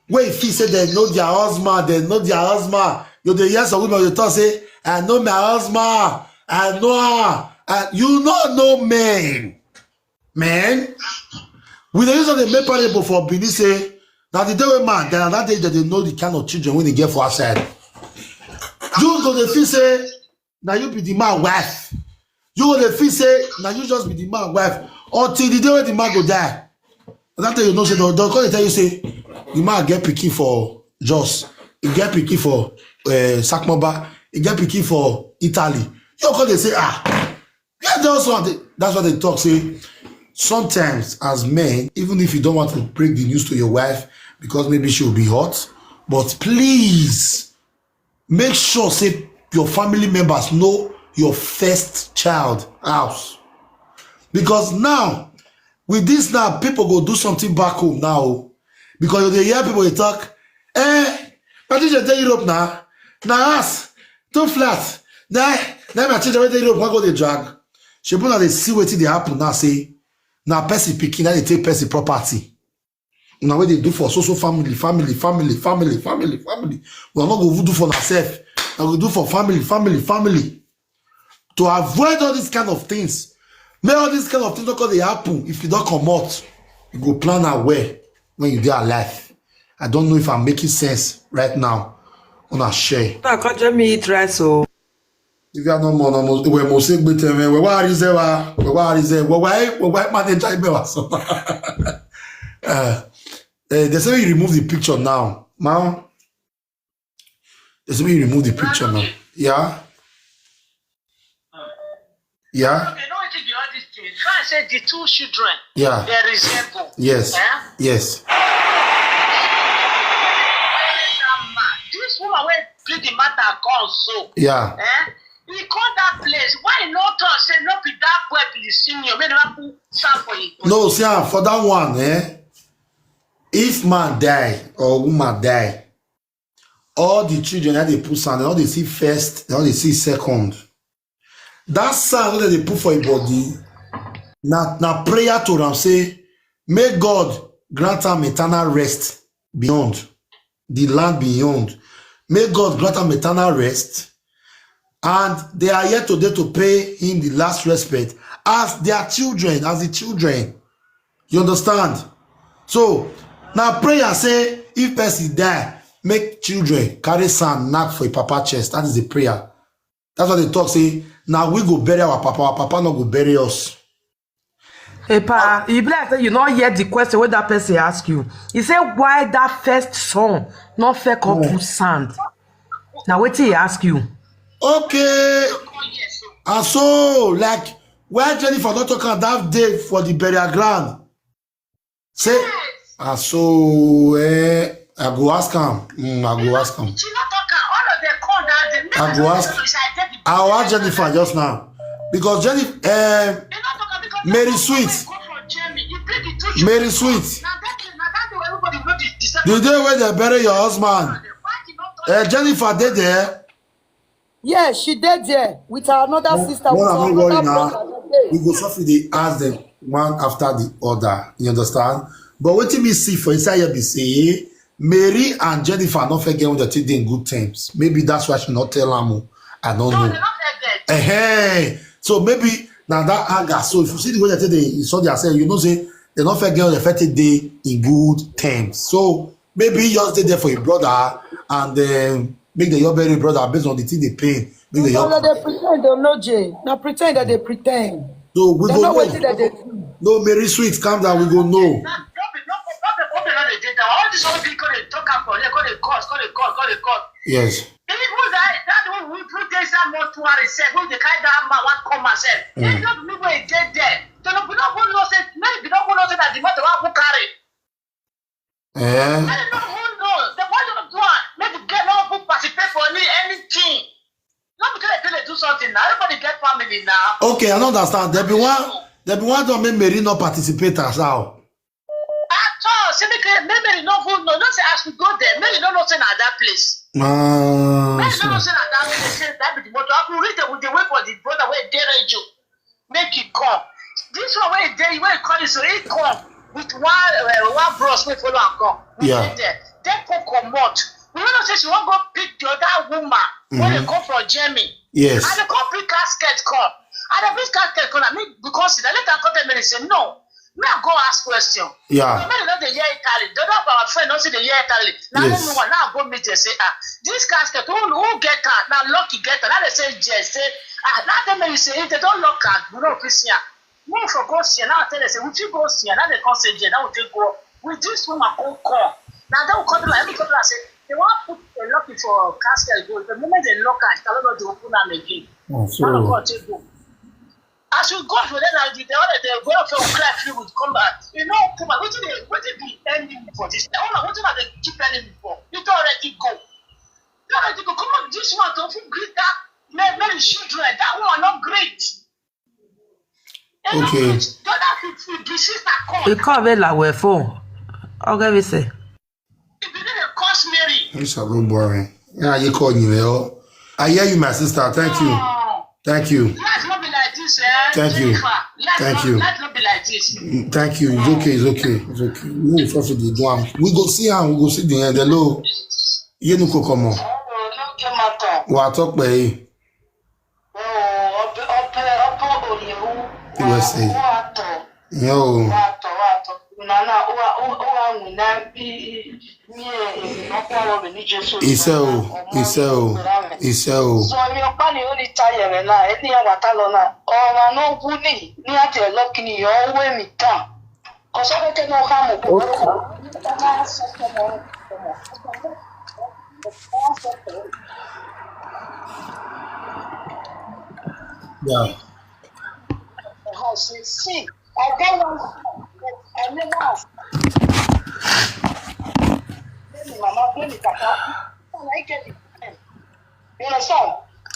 wey feel say dem know their husband, dem know their husband. You dey hear some women dey talk say, "I know my husband, I know her." And you no know men. Men, we dey use am dey make parable for Benin say na the day wey man die, na that day dem dey know the kind of children wey dem get for outside. You go dey feel say na you be the man wife. You go dey feel say na you just be the man wife until the day wey the man go die. That day you know say dem go come dey tell you say the man get pikin for Jos, he get pikin for uh, Sakmoba, he get pikin for Italy. You go come dey say, "Ah, yeah, that's what they, that's what they talk." Say sometimes as men, even if you don't want to break the news to your wife because maybe she will be hot, but please make sure say your family members know your first child house, because now with this now, people go do something back home now, because you dey hear people dey talk, "Eh, my children dey Europe now, na house too flat, na na my children wey dey Europe wan go dey drag." Shebi una dey see wetin dey happen now, say na person pikin na dey take person property. Una wey dey do for so so family, family, family, family, family, family. We no go even do for ourselves. I go do for family, family, family. To avoid all these kind of things, make all these kind of things no come dey happen. If you don comot, you go plan am well when you dey alive. I don't know if I'm making sense right now. Una share. Na come join me eat rice o. If you are no more, no more, we must say, "But we why is there? We why is there? We why we why manage I bewa so?" Uh, eh, they say you remove the picture now. Now they say you remove the picture now. Yeah. Yeah. Okay, no wetin be all this thing. Try say the two children Yeah. they resemble. Yes. Eh? Yes. This woman wey bring the matter come so. Yeah. Eh? He come that place. Why he no talk say no be that boy be the senior? Make never put sound for him. No, see, ah, for that one, eh? If man die or woman die, all the children that they put sound, they all they see first, they all they see second. That sound that they put for a body, na na prayer to am say, "May God grant am eternal rest beyond the land beyond. May God grant am eternal rest." And they are here today to pay him the last respect as their children, as the children. You understand? So now prayer say if person die, make children carry sand knock for a papa chest. That is the prayer. That's what they talk say. Now we go bury our papa, our papa not go bury us. Epa, e be like say you no hear the question wey that person ask you. He say why that first son no fit come put sand. Na wetin he ask you? Okay. And so, like, why Jennifer not talk am that day for the burial ground? Say, and so, eh, I go ask am. Mm, I go ask am. She no talk am. All of them come that day. I go ask. I will ask Jennifer just now. Because Jennifer, eh, Mary Sweet. Mary Sweet. The day when they bury your husband, eh, Jennifer dey there. Yes, she dey there with her another sister, One with are her not worry another now. brother. Dey there. We go suffer the ask them one after the other. You understand? But wetin me see for inside here be say Mary and Jennifer no fit get when they take dey in good terms. Maybe that's why she not tell am. O. I don't No, know. they no fit get. Hey, so maybe now that anger. So if you see the way they take dey insult themselves, you know say they no fit get when they fit take dey in good terms. So maybe he just dey there for your brother and um, make the your bury brother based on the thing they pain. Make the No, your they pretend they no Jay. Now pretend that they pretend. so we They go know know. what they dey do. No, Mary Sweet, calm down. We go know. Now, no be no be no be no dey dey down. All these old people dey talk am for here. Go dey cause, go dey cause, go dey cause. Yes. Even that that who who who dey inside mortuary sef, who dey carry that man wan come and sef. If no be me wey dey there, they no be no go know say, make be no go know say na the mother wan go carry. Eh? Make dem no go know. The boy don do am. Make the girl no go participate for any anything. No be say they dey do something now. Everybody get family now. Okay, I don't understand. There be one, there be one don make Mary not participate as how. At all. Say make make Mary no go know. No say as we go there, Mary no know say na that place. Ah, Mary so. No know say na that place. Say that be the mother. I go read the with the way for the brother wey dey radio. Make it come. This one wey dey wey call you so he come. with one uh, one bros wey follow am come. We Yeah. Dey there. Dem come comot. We no know say she wan go pick the other woman wey dey Mm-hmm. Come from Germany. Yes. And dem come bring casket come. And dem bring casket come. And me because that later come tell me say no. Me I go ask question. Yeah. Many no dey hear Italy. The other of our friend no see dey hear Italy. Now yes. One now go meet and say ah this casket who who get am? Now lucky get am. Now dem say yes. Say ah now dem make you say if dem don lock am, we no fit see am. Make for go see am. Now I tell dem say we fit go see am. Now dem come say yes. Now we take go. With this woman come come. Now dem come do like every couple say they wan put a lucky for casket go. The moment dem lock am, Italo no dey open am again. Oh, so. Now we come take go. As we go for that, now the other day, go for cry free with come back. You know, come back. Wetin dey wetin be enemy for this? I wonder wetin are they keep enemy for? You don already go. You don already go. Come on, this one to fit greet that. Many, many children. That one not great. Okay. The other fifty, the sister come. He come very like well for. Okay, we say. If you didn't curse Mary. It's a good boring. Yeah, you call you well. I hear you, my sister. Thank you. Oh. Thank you. Life not be like this, eh? Thank you. Jennifer, life Thank not, you. Life not be like this. Mm, thank you. It's okay. It's okay. It's okay. We will force the one. We go see her. We go see the end. Hello. You no go come on. Oh, no, no, no, no. Wa talk by. Oh, ọbẹ ọbẹ ọbẹ òyìnbó. Ìwẹsẹ̀. Wa talk. Yo. Wa talk, wa talk. Nana, wa wa wa wina bi. Ise o, ise o, ise o. So mi ọkpa ni oni ta yẹrẹ na, ẹni ya wata lọ na. Ọ̀rọ̀ náà wú ni ní àti ẹ̀lọ́ kí ni yọ owó mi tán. Kò sọ pé kẹ́ni ọkà mọ̀ kó. Yeah. See, I get one. I never ask. Blame me, mama, blame me, papa. And I get it. You understand?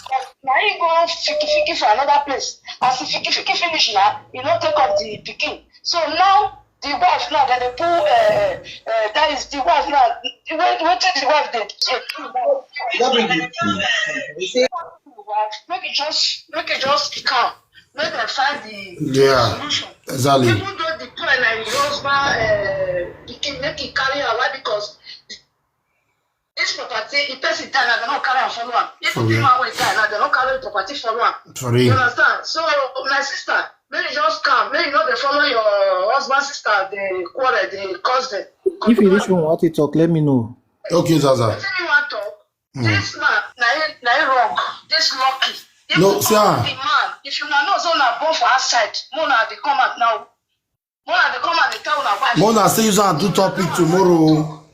But now you go fiki fiki for another place. As you fiki fiki finish now, you no take up the pikin. So now the wife now, then they pull. Uh, uh, that is the wife now. Wait, wait till the wife they. Make it just, make it just calm. Make them find the yeah, solution. Exactly. Even though the boy like the husband, uh, the king make it carry her away because this property, if person die now, they don't carry and follow him. If the man will die now, they don't carry the property follow him. For real. You understand? So, my sister, maybe just come. Maybe not they follow your husband, sister, the quarrel, the cousin. If you reach one, what you talk, let me know. Okay, Zaza. Wetin you wan talk? Mm. This man, na him, na him wrong. This lucky. If no, sir. The man, if you know so na born for outside, more na dey come out now. More na dey come out dey tell una wife. More na say use am do topic tomorrow.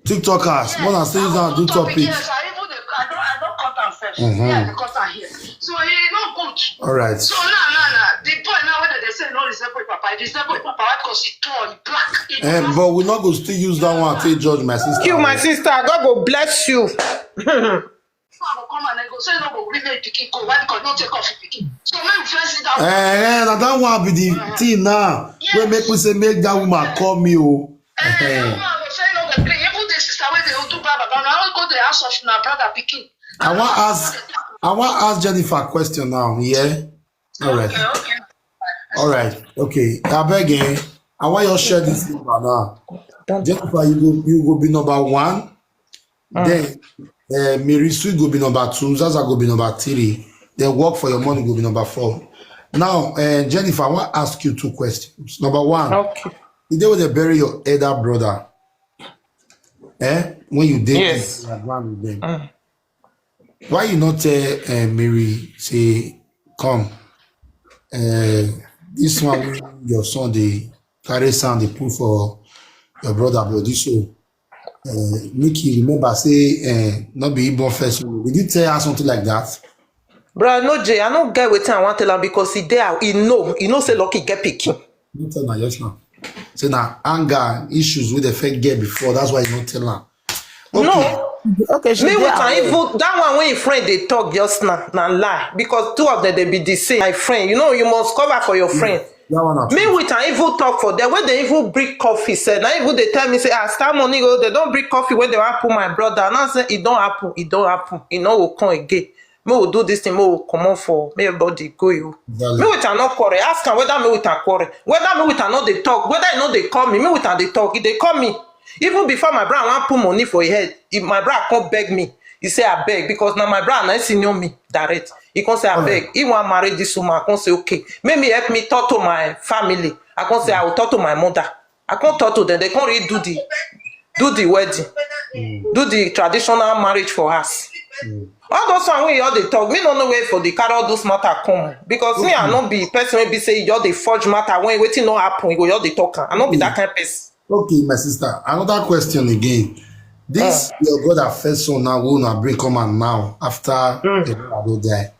TikTokers, yes, more na say use am do topic. Yes, I even dey, I don, I don cut am first. Mm-hmm. Yeah, I dey cut am here. So e no good. All right. So now, now, now, the boy now wey dem dey say no resemble him papa, e resemble him papa because he tall, he black, he black. Eh, but we no go still use that one take judge my sister. Thank you, my sister. God go bless you. Before I go come and I go say no go gree make pikin go. Why? Because no take off pikin. So make we first sit down. Eh, eh, na that one be the thing now. Yes. Wey make we say make that woman call me o. Eh, eh. That one I go say no go gree. Even the sister wey dey do bad bad, na go the house of na brother pikin. I wan ask, I wan ask Jennifer question now. Yeah. All right. Okay, okay. All right. Okay. I beg, eh, I want you to share this number now. Jennifer, you go, you go be number one. Mm. Then, uh, Mary Sue go be number two. Zaza go be number three. Then work for your money go be number four. Now, uh, Jennifer, I want to ask you two questions. Number one, okay. The day when they bury your elder brother, eh? When you did yes. This, you agree with them. Mm. Why you not tell uh, Mary say come? Uh, this one wey your son dey carry sand dey put for your brother body so uh, make you remember say uh, not be born first. Did you tell her something like that? Bro, no Jay, I no get wetin I wan tell am because he dey he know he know say lucky get pikin. No tell na just now. Say na anger issues wey dey first get before, that's why you no tell am. Okay. No. Okay, she me dey with am aware. Even that one wey him friend dey talk just now na lie because two of them dey be the same. My friend, you know you must cover for your friend. That one na me true. With am even talk for them when they even bring coffee sef na even dey tell me say ah star money o they don bring coffee wey dey wan put my brother now say e don happen e don happen e no go come again. Make we do this thing, make we comot for, make everybody go, yo. Make we no quarrel. Ask am whether make we no quarrel. Whether make we no dey talk, whether e no dey call me, make we no dey talk. E dey call me. Even before my brother wan put money for him head, if my brother come beg me, he say, "Abeg," because na my brother na him senior me direct. He come say, "Abeg," he wan marry this woman. I come say, "Okay, make me help me talk to my family." I come say, "I will talk to my mother." I come talk to them. They come really do the do the wedding, do the traditional marriage for us. All those one wey you all dey talk, me no know where for dey carry all those matter come, because me, I no be person wey be say you all dey forge matter when wetin no happen, you go all dey talk am. I no be that kind person. Okay, my sister, another question again. This your brother first son now, wey una bring come out now after the brother don die.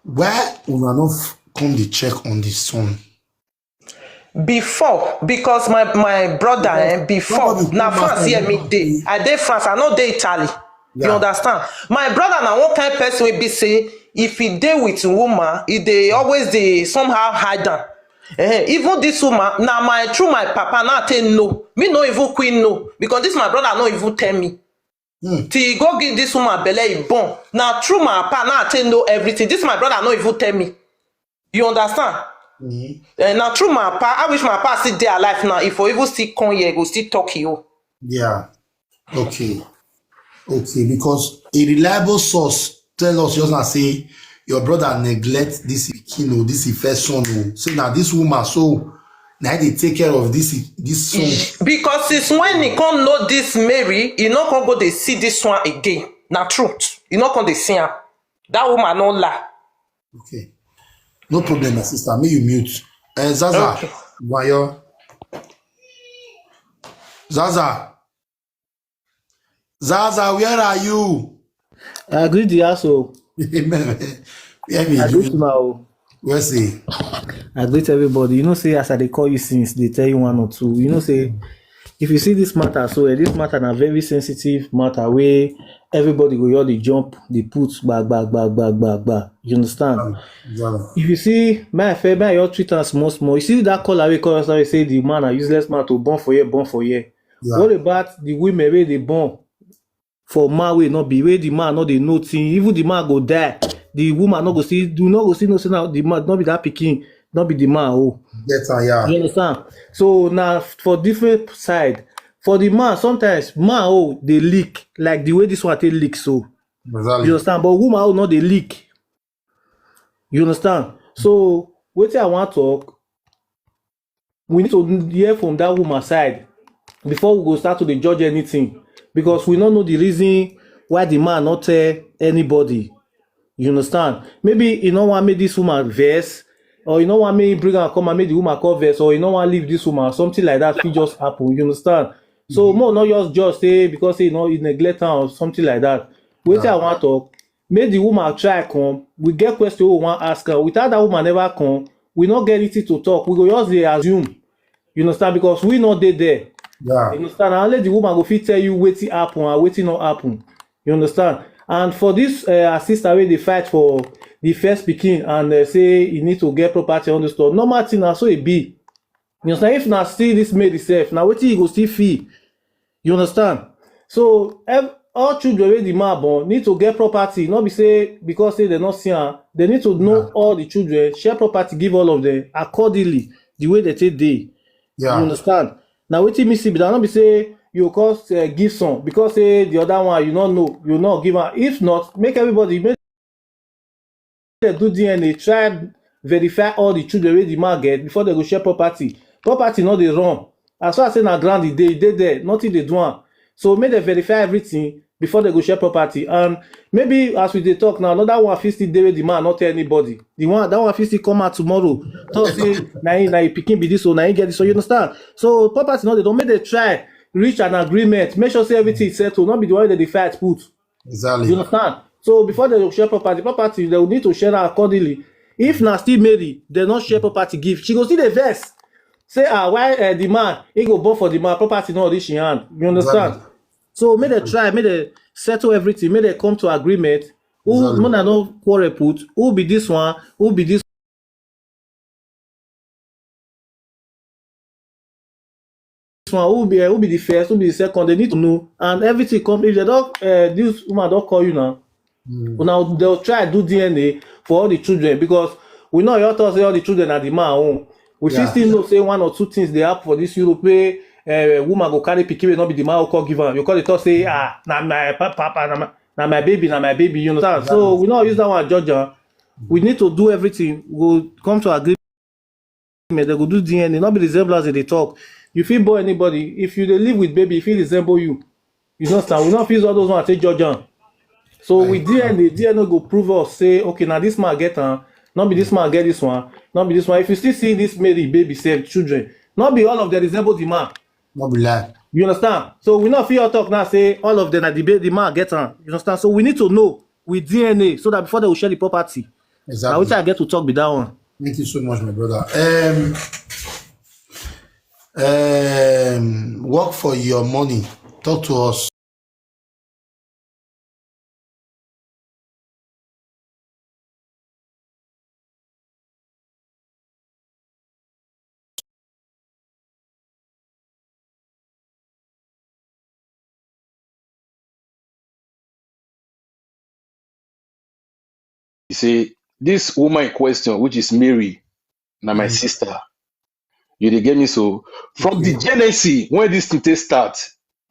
Why una no f- come dey check on the son? Before, because my my brother, eh, before, na France here me dey. I dey France, I no dey Italy. You understand? My brother na one kind person wey be say if he dey with woman, he dey always dey somehow hide am. Eh, even this woman, na my, through my papa na take know. Me no even quick know, because this my brother no even tell me. Till he go give this woman belle, he born. Na through my papa na take know everything. This my brother no even tell me. You understand? Eh, na through my papa. I wish my papa still dey alive now. If I even still come here, go still talk you. Yeah. Okay. Okay. Because a reliable source tell us just now say your brother neglect this pikin o, this him first son o. Say na this woman so na dey take care of this this son. Because since when he come know this Mary, he no come go dey see this one again. Na truth. He no come dey see am. That woman no lie. Okay. No problem, my sister. May you mute. Uh, Zaza, okay. Wayo. Zaza. Zaza, where are you? I greet the asshole. Amen. Where me I greet you? Now. Where's he? I greet everybody. You know, say as I dey call you since, they tell you one or two. You know, say if you see this matter, so eh, this matter na very sensitive matter where everybody go all the jump, the put, ba ba ba ba ba ba. You understand? If you see my affair, my your treat am small small. You see that call away, call us away, say the man a useless man to born for here, born for here. Yeah. What about the women where they born for man wey no be, wey the man no dey know thing, even the man go die, the woman no go see, do no go see, no say now the man no be that pikin, no be the man. Oh, better, yeah. You understand? So now for different side, for the man sometimes man oh they leak like the way this one take leak so. Exactly. You understand? But woman oh no they leak. You understand? So wetin I want talk, we need to hear from that woman side before we go start to dey judge anything, because we no know the reason why the man no tell anybody. You understand? Maybe he no wan make this woman vex, or he no wan make he bring her come and make the woman come vex, or he no wan leave this woman, something like that fit just happen. You understand? So more not just judge say because say he no he neglect her or something like that. Wetin I wan talk, make the woman try come. We get question we wan ask her. Without that woman never come, we no get anything to talk. We go just dey assume. You understand? Because we no dey there. Yeah. You understand? Na only the woman go fit tell you wetin happen and wetin no happen. You understand? And for this uh, her sister wey dey fight for the first pikin and uh, say he need to get property on the store, normal thing na so e be. You understand? If na still this maid itself, na wetin you go still feel. You understand? So ev- all children wey the man born need to get property. Not be say because say they no see am, they need to know all the children, share property, give all of them accordingly, the way they take dey. Yeah. You understand? Now wetin me see be that, not be say you cause uh, give some because say the other one you no know, you no give am. If not, make everybody make dem do D N A, try verify all the children wey the man get before dem go share property. Property no dey run. As far as say na ground e dey, e dey there, nothing dey do am. So make dem verify everything before dem go share property. And maybe as we dey talk now, another one fit still dey wey the man no tell anybody. The one that one fit still come out tomorrow, talk say na him na him pikin be this o, na him get this o. You understand? So property no dey don make dem try reach an agreement, make sure say everything is settled, no be the one wey dem dey fight put. Exactly. You understand? So before they share property, property they will need to share am accordingly. If na still Mary, they not share property give. She go still dey vex. Say ah why uh, the man he go born for the man property not reach in hand. You understand? Exactly. So may they try, may they settle everything, may they come to agreement. Who exactly. Mona no quarrel put? Who be this one? Who be this one? Who be uh, who be the first? Who be the second? They need to know, and everything come. If they don't, uh, this woman don't call you now. Mm. Now they'll try do D N A for all the children, because we know your thoughts say all the children are the man own. We still Yeah. still know say one or two things they happen for this Europe where uh, woman go carry pikin wey no be the man who call give am. You call the talk say, ah, na my pa- papa, na my, na my baby, na my baby. You understand? So we not use that one judge am. We need to do everything. We go come to agreement. They go do D N A. Not be resemblance they talk. You feel boy anybody. If you dey live with baby, if he resemble you, you understand? We not feel all those ones take judge am. So with D N A, D N A go prove us say, okay, now this man get am, not be this man get this one, not be this one. If you still see this Mary baby sef children, not be all of them resemble the man. No be lie. You understand? So we not feel talk now say all of them are the, ba- the man get am. You understand? So we need to know with D N A so that before they will share the property. Now which Exactly. I get to talk be that one. Thank you so much, my brother. Um, um, work for your money. Talk to us. He say this woman in question, which is Mary, na my Mm. sister. You dey get me? So from the Yeah. genesis when this thing take start,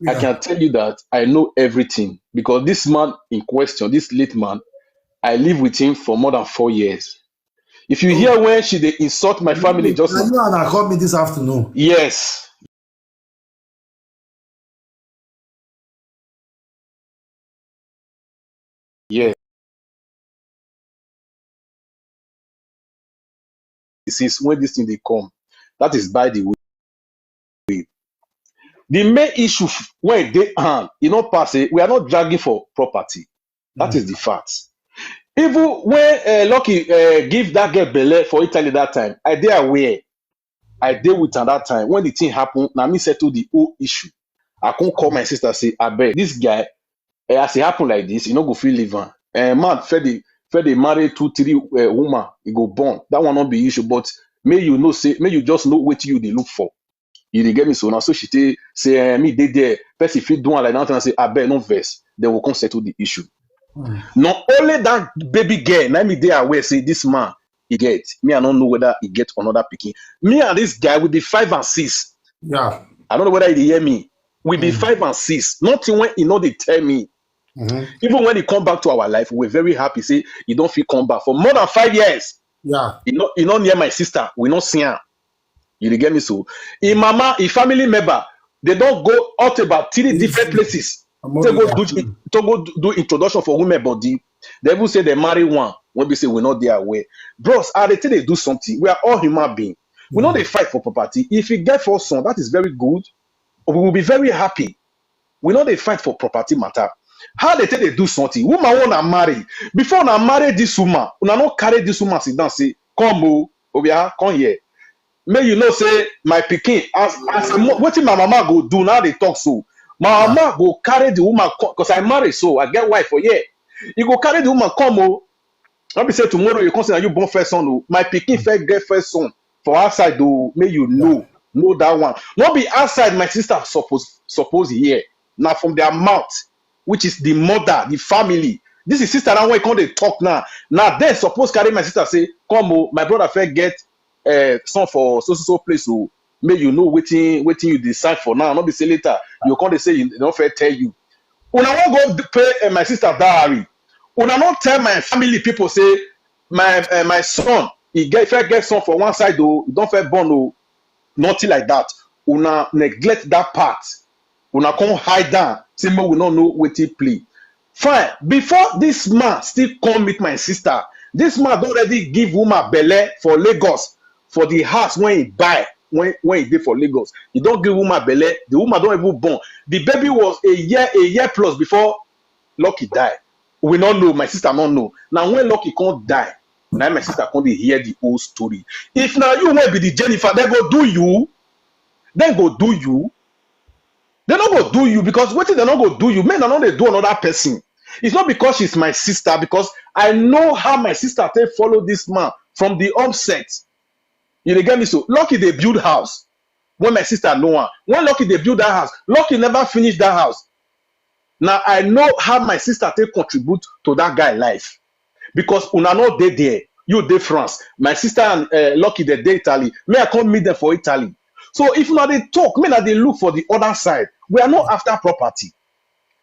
I Yeah. can tell you that I know everything because this man in question, this late man, I live with him for more than four years. If you Oh, hear when she dey insult my family, you, just now you and I call me this afternoon. Yes. Yeah. Since when this thing dey come, that is by the way. The main issue f- when they hand, you know, pass it, we are not dragging for property. That Mm. is the fact. Even when uh, Lucky uh, give that girl belle for Italy that time, I dey aware. I dey with am that time. When the thing happen, na me settle the whole issue. I come call my sister say, abeg, this guy, eh, as e happen like this, you no go fit leave am. Eh, man, fit dey fit dey marry two, three uh, woman, e go born. That one no be issue, but may you know say, may you just know wetin you dey look for. You dey get me? So now, so she take say, eh, me dey there. Person fit do am like that, and say, abeg, no vex. They will come settle the issue. Mm. Not only that baby girl, na me dey aware say this man he get. Me, I don't know whether he get another pikin. Me and this guy will be five and six. Yeah. I don't know whether he dey hear me. We be Mm. five and six. Nothing when he know they tell me. Mm-hmm. Even when he come back to our life, we're very happy. Say he don't feel come back for more than five years. Yeah. He not he not near my sister. We not see him. You dey get me? So, in mama, in family member, they don't go out about three different places I'm to only go do happy. To go do introduction for women body. They even say they marry one when we say we're not there aware. Bros, are they till they do something? We are all human being. We know Mm. they fight for property. If you get for son, that is very good. We will be very happy. We know they fight for property matter. How they take they do something? Woman wanna marry. Before una marry this woman, una no carry this woman sit down say, come, oh, Obia, come here. May you know say my pikin, as as a mo- wetin my mama go do now they talk so. My Yeah. mama go carry the woman because I marry, so I get wife for here. You go carry the woman come, oh. Not be say tomorrow you come say na you born first son, oh. My pikin first get first son for outside, oh. May you know, know that one. Not be outside. My sister suppose suppose here. Now from their mouth, which is the mother, the family. This is sister now when come they talk now. Now they suppose carry my sister say, come, oh, my brother first get uh, son for so so so place, oh. May you know waiting waiting you decide for now. Not be say later you come they say you don't fair tell you. Una wan go d- pay uh, my sister dowry. Una no tell my family people say my uh, my son he get fair get son for one side, oh, he don't fair born, oh. Nothing like that. Una neglect that part. Una come hide down. Say make we no know wetin play. Fine. Before this man still come meet my sister, this man don already give woman belle for Lagos for the house when he buy when when he dey for Lagos. He don give woman belle. The woman don even born. The baby was a year a year plus before Lucky die. We no know. My sister no know. Now when Lucky come die, now my sister come dey hear the whole story. If now you will be the Jennifer, they go do you. They go do you. They no go do you because wetin they no go do you. Men no dey do another person. It's not because she's my sister, because I know how my sister take follow this man from the onset. You dey get me? So Lucky they build house when my sister know am. When Lucky they build that house, Lucky never finish that house. Now I know how my sister take contribute to that guy life, because una no dey there. You dey France, my sister and uh, Lucky, they dey Italy. Me, I come meet them for Italy. So if una dey talk, me, na dey look for the other side. We are not after property.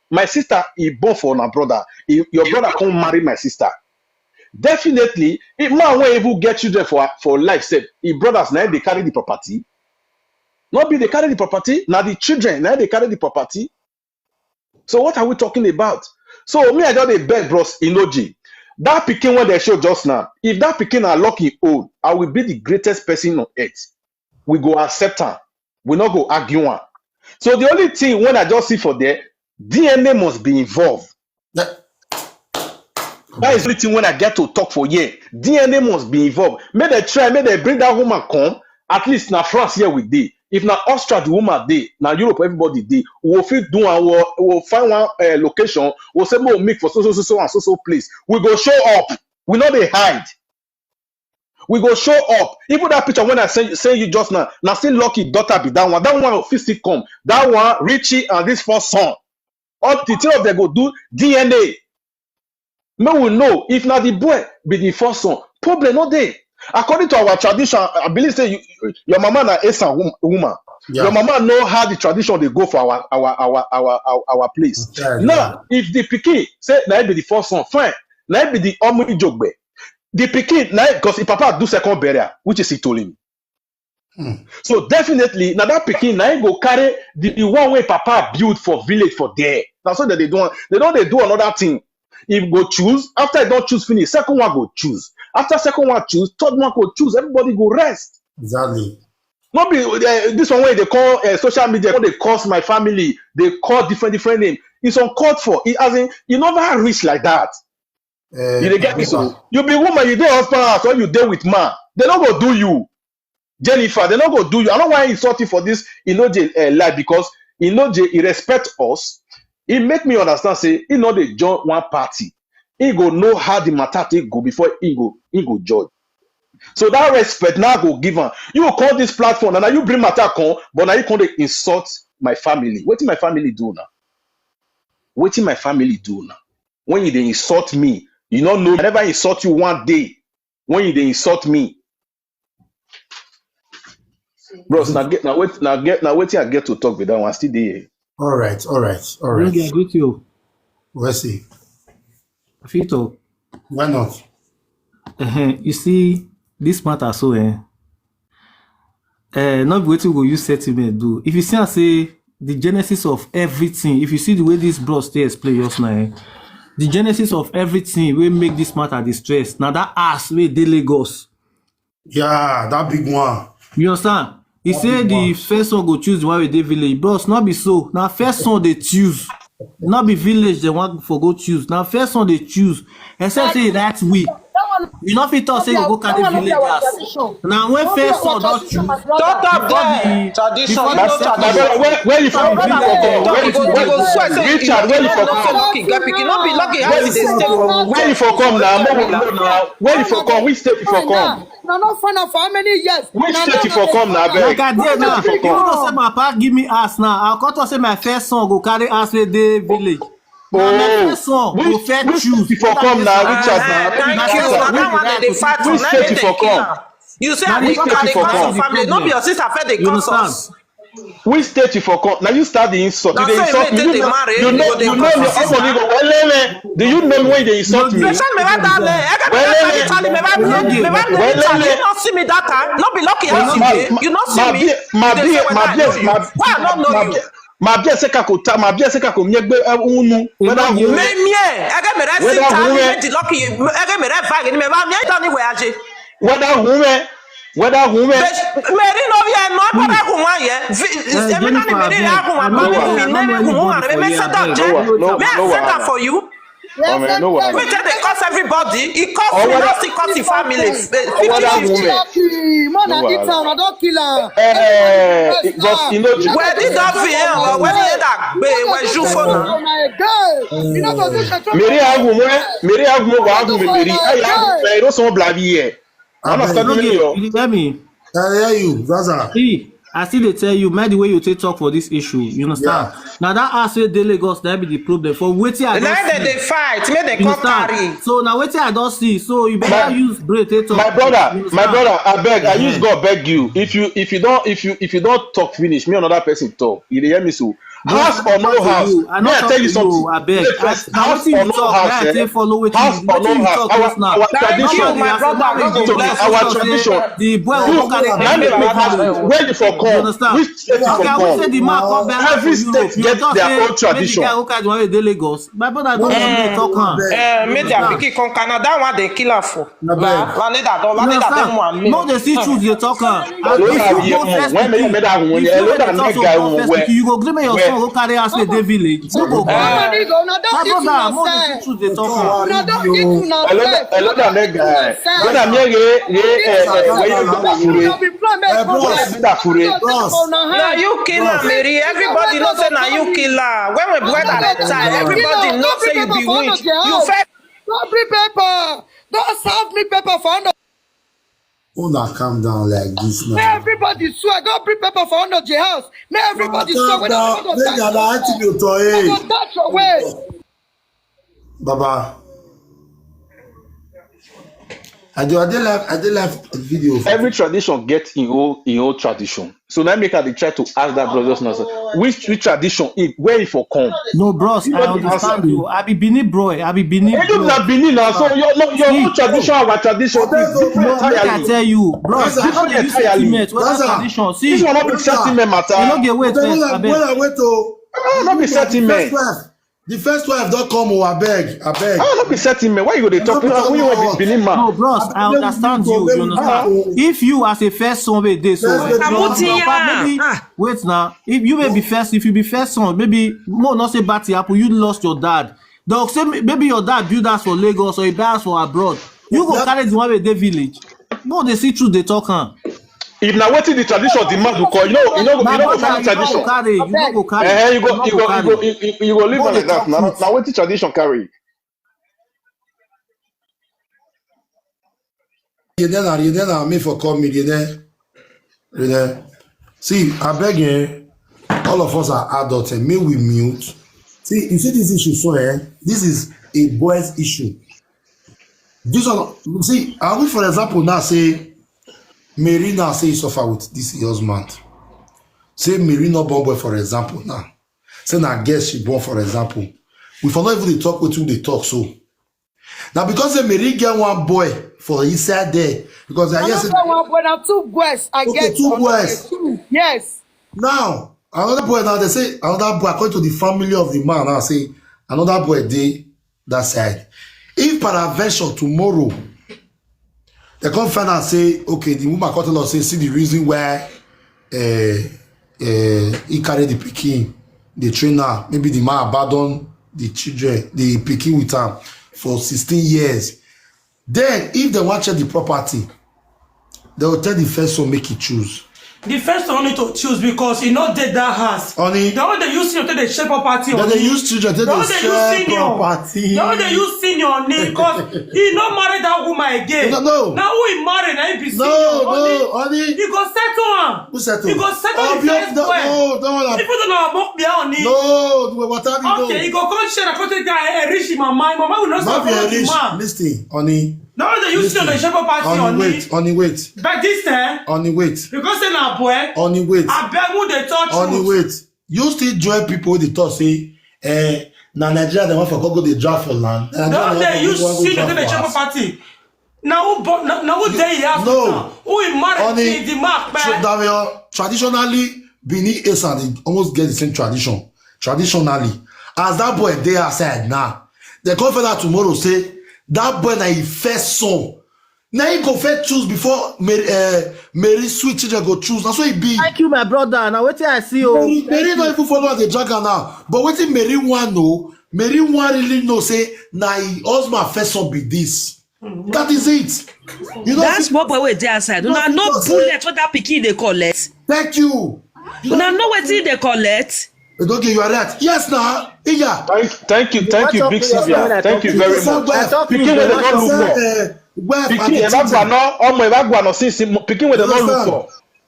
My sister, he born for una brother. He, your brother come marry my sister. Definitely, if man wey even get children for for life sef, his brothers na him dey carry the property. No be dey carry the property, na the children na him dey carry the property. So what are we talking about? So me, I just dey beg, bros Inoji. That pikin wey they show just now, if that pikin na Lucky own, I will be the greatest person on earth. We go accept am. We no go argue am. So the only thing when I just see for there, D N A must be involved. That is the only thing when I get to talk for here. D N A must be involved. Make they try, make they bring that woman come. At least na France here we dey. If na Austria the woman dey, na Europe everybody dey. We go fit do am, we go, we go find one uh, location. We go say make we meet for so so so so and so so place. We go show up. We no dey hide. We go show up. Even that picture when I send, send you just now, na still Lucky daughter be that one. That one fit still come. That one, Richie and this first son. All the three of them go do D N A. Make we know if na the boy be the first son. Problem no dey. According to our tradition, I believe say you, your mama na Esan wom- woman. Yeah. Your mama know how the tradition dey go for our our our our our, our place. Okay, now, yeah. If the pikin say na him be the first son, fine. Na him be the Omijogbe. The pikin na because him papa do second burial, which is Itolimi. Hmm. So definitely, now that pikin na him go carry the, the one wey papa build for village for there. Na so that they do. They don dey do another thing. If go choose, after he don choose finish, second one go choose. After second one choose, third one go choose. Everybody go rest. Exactly. No be uh, this one wey they call uh, social media. They curse my family. They call different different name. It's uncalled for. It, as in, you never reach like that. Uh, you dey get me so? You be woman, you dey husband house, or you dey with man. They no go do you. Jennifer, they no go do you. I no wan insult you for this Inoje uh, life because Inoje, he respect us. He make me understand say he no dey join one party. He go know how the matter take go before he go he go judge. So that respect now go give am. You call this platform and now you bring matter come, but now you come dey insult my family. Wetin my family do now? Wetin my family do now? When you dey insult me, you no know. I never insult you one day. When you dey insult me, bros, na get na wait na get na wetin I get to talk with that one. Still dey here. All right, all right, all right. Yogi, I greet you. We'll see. I fit talk. Why not? Uh-huh. You see, this matter so eh, uh, not be wetin we go use settlement do. If you see am say the genesis of everything, if you see the way this bros take explain just now, eh, the genesis of everything wey make this matter dey stress na that ass wey dey Lagos. Yeah, that big one. You understand? He say the first one go choose the one wey dey village. Bros, no be so. Na first one dey choose. No be village dem wan for go choose. Na first one dey choose. Except say that we. You no fit talk say you go carry village as. Na when first one don choose. Talk up there. Tradition, you know tradition. Where you from? Where you from? Richard, where you from? Lucky get pikin. No be lucky how you dey stay. Where you for come now? Where you for come? Which state you for come? Na no find am for how many years? Which state you for come na abeg? Like I dey now. You know say my papa give me ass now. I come talk say my first son go carry ass wey dey village. Na my first son go first choose. Which state you for come na Richard na? Thank you. Na that one dem dey fight for. Which state you for come? You say I dey come for family. No be your sister first dey come us. Which state you for come? Now you start the insult. You dey insult me. You know, you know me. Omo ni go welele. Do you know me when you dey insult me? Welele. You no see me that time. No be lucky as you dey. You no see me. My beer, my beer, my beer. Why I no know you? My beer se ka ko ta, my beer se ka ko miegbe unu. Whether who me me, ege me re si ta ni me di lucky, ege me re va ni me va mi ta ni we aje. Whether who me, whether who me. Meri no ye no para gun wa ye. Emi na ni Meri ra gun wa ma mi ni ne gun wa re me set up je. Me set up for you. Wetin dey cause everybody? E cause me, no still cause him family. Fifty fifty. Man, I eat am, I don kill am. Well, this don be here. Well, when he that be when you for now. Meri agun mo, Meri agun mo, wa agun mi Meri. Ayi agun mi Meri, o so blabi here. Understand me, yo. You hear me? I hear you, Zaza. See, I still dey tell you, mind the way you take talk for this issue. You understand? Now that house wey dey Lagos, that be the problem. For wetin I don see, dey fight, make dem come carry. So now wetin I don see, so you better use brain take talk. My brother, my brother, I beg, I use God beg you. If you if you don't if you if you don't talk finish, me another person talk. You dey hear me so? House or no house? Me, I tell you something. I beg. House or no house? House or no house? Our tradition. Our tradition. The boy will carry. Where you for come? Which state you for come? Every state get their own tradition. Lagos. My brother, don't talk am. Eh, make their pikin come Canada. That one they kill her for. Laneda don, Laneda don one. No, they see truth, they talk am. When you made that one, you go gree make your son go carry house with the village. No go go. My brother, no, they see truth, they talk am. Hello, that guy. Brother, me, eh, eh, eh, eh, eh, eh, Bros. Na you kill am, Mary. Everybody know say na you kill am. When we brother that time, everybody know say you be witch. You first. Don't bring paper. Don't serve me paper for hand of. Una calm down like this now. May everybody swear. Don't bring paper for hand of the house. May everybody swear. Calm down. Make their attitude to it. Dash away. Baba. I do, I dey live, I dey live video. Every tradition get im own, im own tradition. So now make I dey try to ask that brother now, sir. Which which tradition? It where e for come? No, bros, I understand you. I be Benin boy. I be Benin. You na Benin now, so your no, your own tradition, our tradition is different entirely. No, make I tell you, bros, I no dey use sentiment. What tradition? See, this one no be sentiment matter. You no get wait first, abeg. Wait, wait, wait, oh. No be sentiment. The first wife don come o, abeg, abeg. Ah, no be setting man. Why you go dey talk? When you want be Benin man. No, bros, I understand you. You understand? If you as a first son wey dey so, maybe wait now. If you may be first, if you be first son, maybe more not say bad thing happen. You lost your dad. Dog say maybe your dad build house for Lagos or he buy house for abroad. You go carry the one wey dey village. No, they see truth, they talk am. If na wetin the tradition demand, we call. You know, you know, you know, go find tradition. Carry, you no go carry. Eh, you go, you go, you go, you, you, you go live like that. Now, now wetin tradition carry? You then, you then, me for call me, you then, you then. See, I beg you, all of us are adults, and may we mute. See, you see this issue, so eh, this is a boys' issue. This one, see, are we, for example, now say Mary now say he suffer with this husband. Say Mary not born boy, for example, now. Say na girl she born, for example. We for not even dey talk wetin we dey talk so. Now because say Mary get one boy for inside there, because I hear say one boy, now two boys. I get two boys. Yes. Now another boy, now they say another boy, according to the family of the man, now say another boy dey that side. If peradventure tomorrow they come find out say, okay, the woman come tell us say, see the reason why, eh, eh, he carry the pikin, the trainer, maybe the man abandon the children, the pikin with am for sixteen years. Then if they wan check the property, they will tell the first son make he choose. The first one need to choose because he no dey that house. Honey. The one they use senior take dey share property. They use children take dey share property. The one they use senior, honey, because he no marry that woman again. No, no. Now who he marry, now he be senior. No, honey. He go settle am. Who settle? He go settle the first boy. No, don't worry. Even though na Mokbia, honey. No, the water be no. Okay, he go come share, come take guy, eh, rich mama. Mama will not support the man. Listen, honey. No, they use to the shepherd party on it. On it, wait. But this time, on it, wait. Because say na boy, on it, wait. I beg who they touch on it, wait. You still join people wey dey talk say, eh, na Nigeria they want for go dey draft for land. No, they use see the shepherd party. Now who but now who they have now? Who in marriage in the mark, man? Traditionally, Benin Esan dey almost get the same tradition. Traditionally, as that boy dey outside now, they come find out tomorrow say that boy na him first son. Na him go first choose before Mary, eh, Mary sweet children go choose. Na so e be. Thank you, my brother. Na wetin I see o. Mary, Mary no even follow am dey drag am now. But wetin Mary wan know, Mary wan really know say na him husband first son be this. That is it. You know, that small boy wey dey outside. Una no bullet wey that pikin dey collect. Thank you. Una know wetin dey collect. Okay, you are right. Yes, na. Iya. Thank, thank you, thank you, Big Sylvia. Thank you very much. Pikin wey dem no look for. Pikin wey dem no look for. Omo, e ba gba no since pikin wey dem no look for.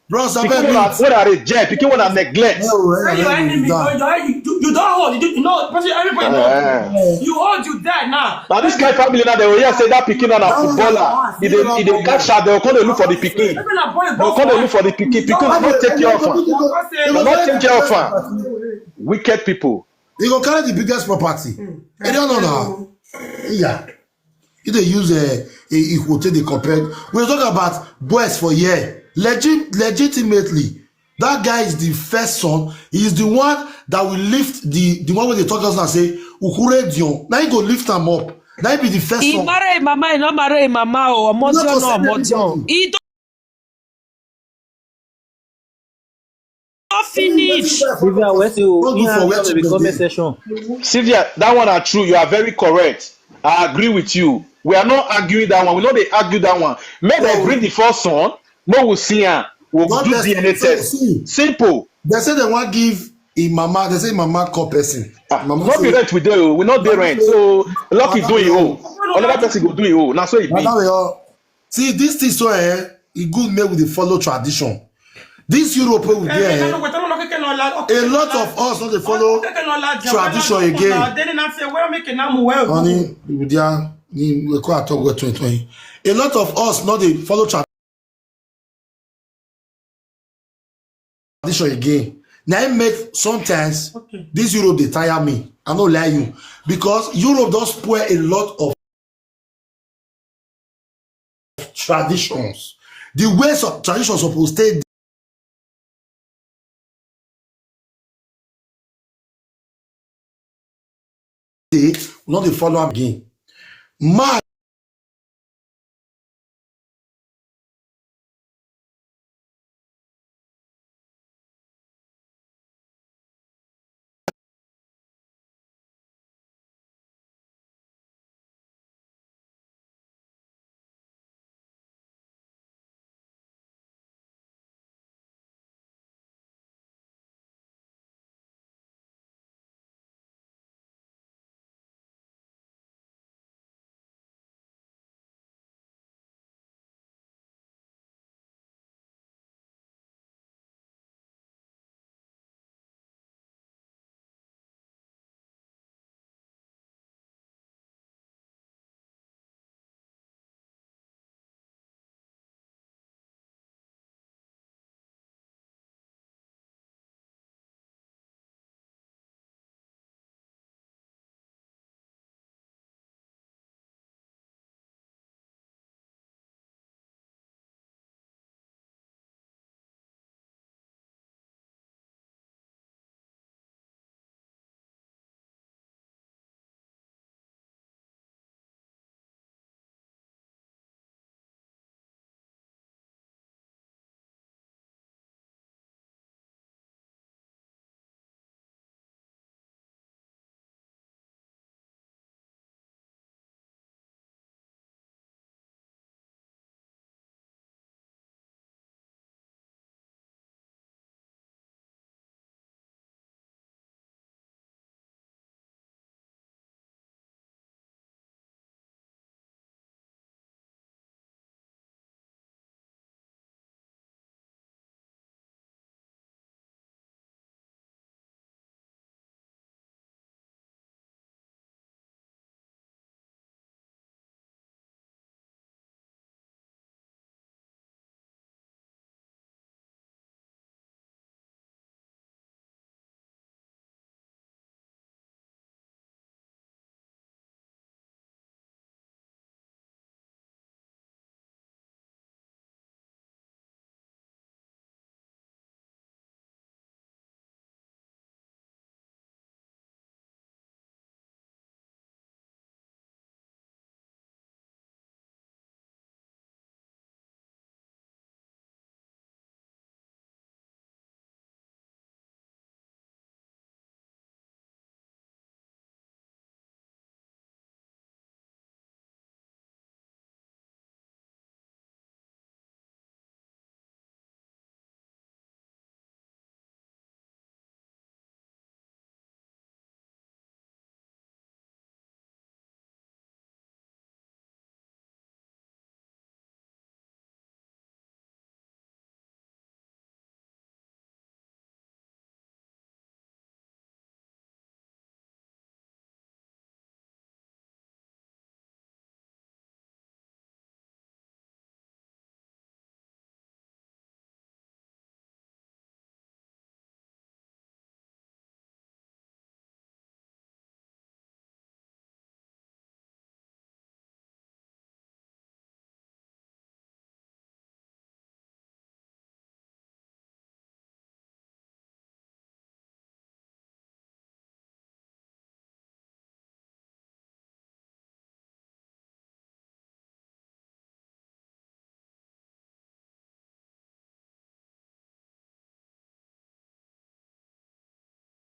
Bros, I Pikin beg wey na you. wey na reject, pikin wey na neglect. No, eh, When you eh, enemy, down. you, you, you, you don't hold. You, you know, person, everybody knows. Eh. You hold, you die now. Na this kind family now, they will hear say that pikin na na footballer. If they if they catch her, they will come dey look for the pikin. Even a boy They will come dey look for the pikin. Pikin no take care of am. They no take care of am. Wicked people. He go carry the biggest property. You don't know now. Yeah. He dey use a a equal take dey compare. We talk about boys for here. Legit, legitimately, that guy is the first son. He is the one that will lift the the one wey dey talk us now say Ukure Dion. Now he go lift am up. Now he be the first He son. marry him mama, he not marry him mama. Oh, Not Omotion, to no, settle Omotion. them. He don't finish. Vivian, wait till Don't you look for have where the to comment begin. Section. Sylvia, that one are true. You are very correct. I agree with you. We are not arguing that one. We no dey argue that one. Make dem No. Bring the first son. Make we see am. We go Not do just D N A so test. See, Simple. They say they want give him mama. They say him mama call person. Ah, Mama no be say, rent we dey o. We no dey Mama rent. say, So lucky Mama do him say, own. Another person go do him own. Na so e be. Mama, we all see this thing so eh. E good make we dey follow tradition. This Europe wey we dey eh, a lot of us no dey follow tradition again. Honey, we dey ni we go talk well twenty twenty. A lot of us no dey follow tradition again. Na im make sometimes Okay. this Europe dey tire me. I no lie you because Europe don spoil a lot of traditions. The ways of tradition suppose stay dey, we no dey follow am again. Man,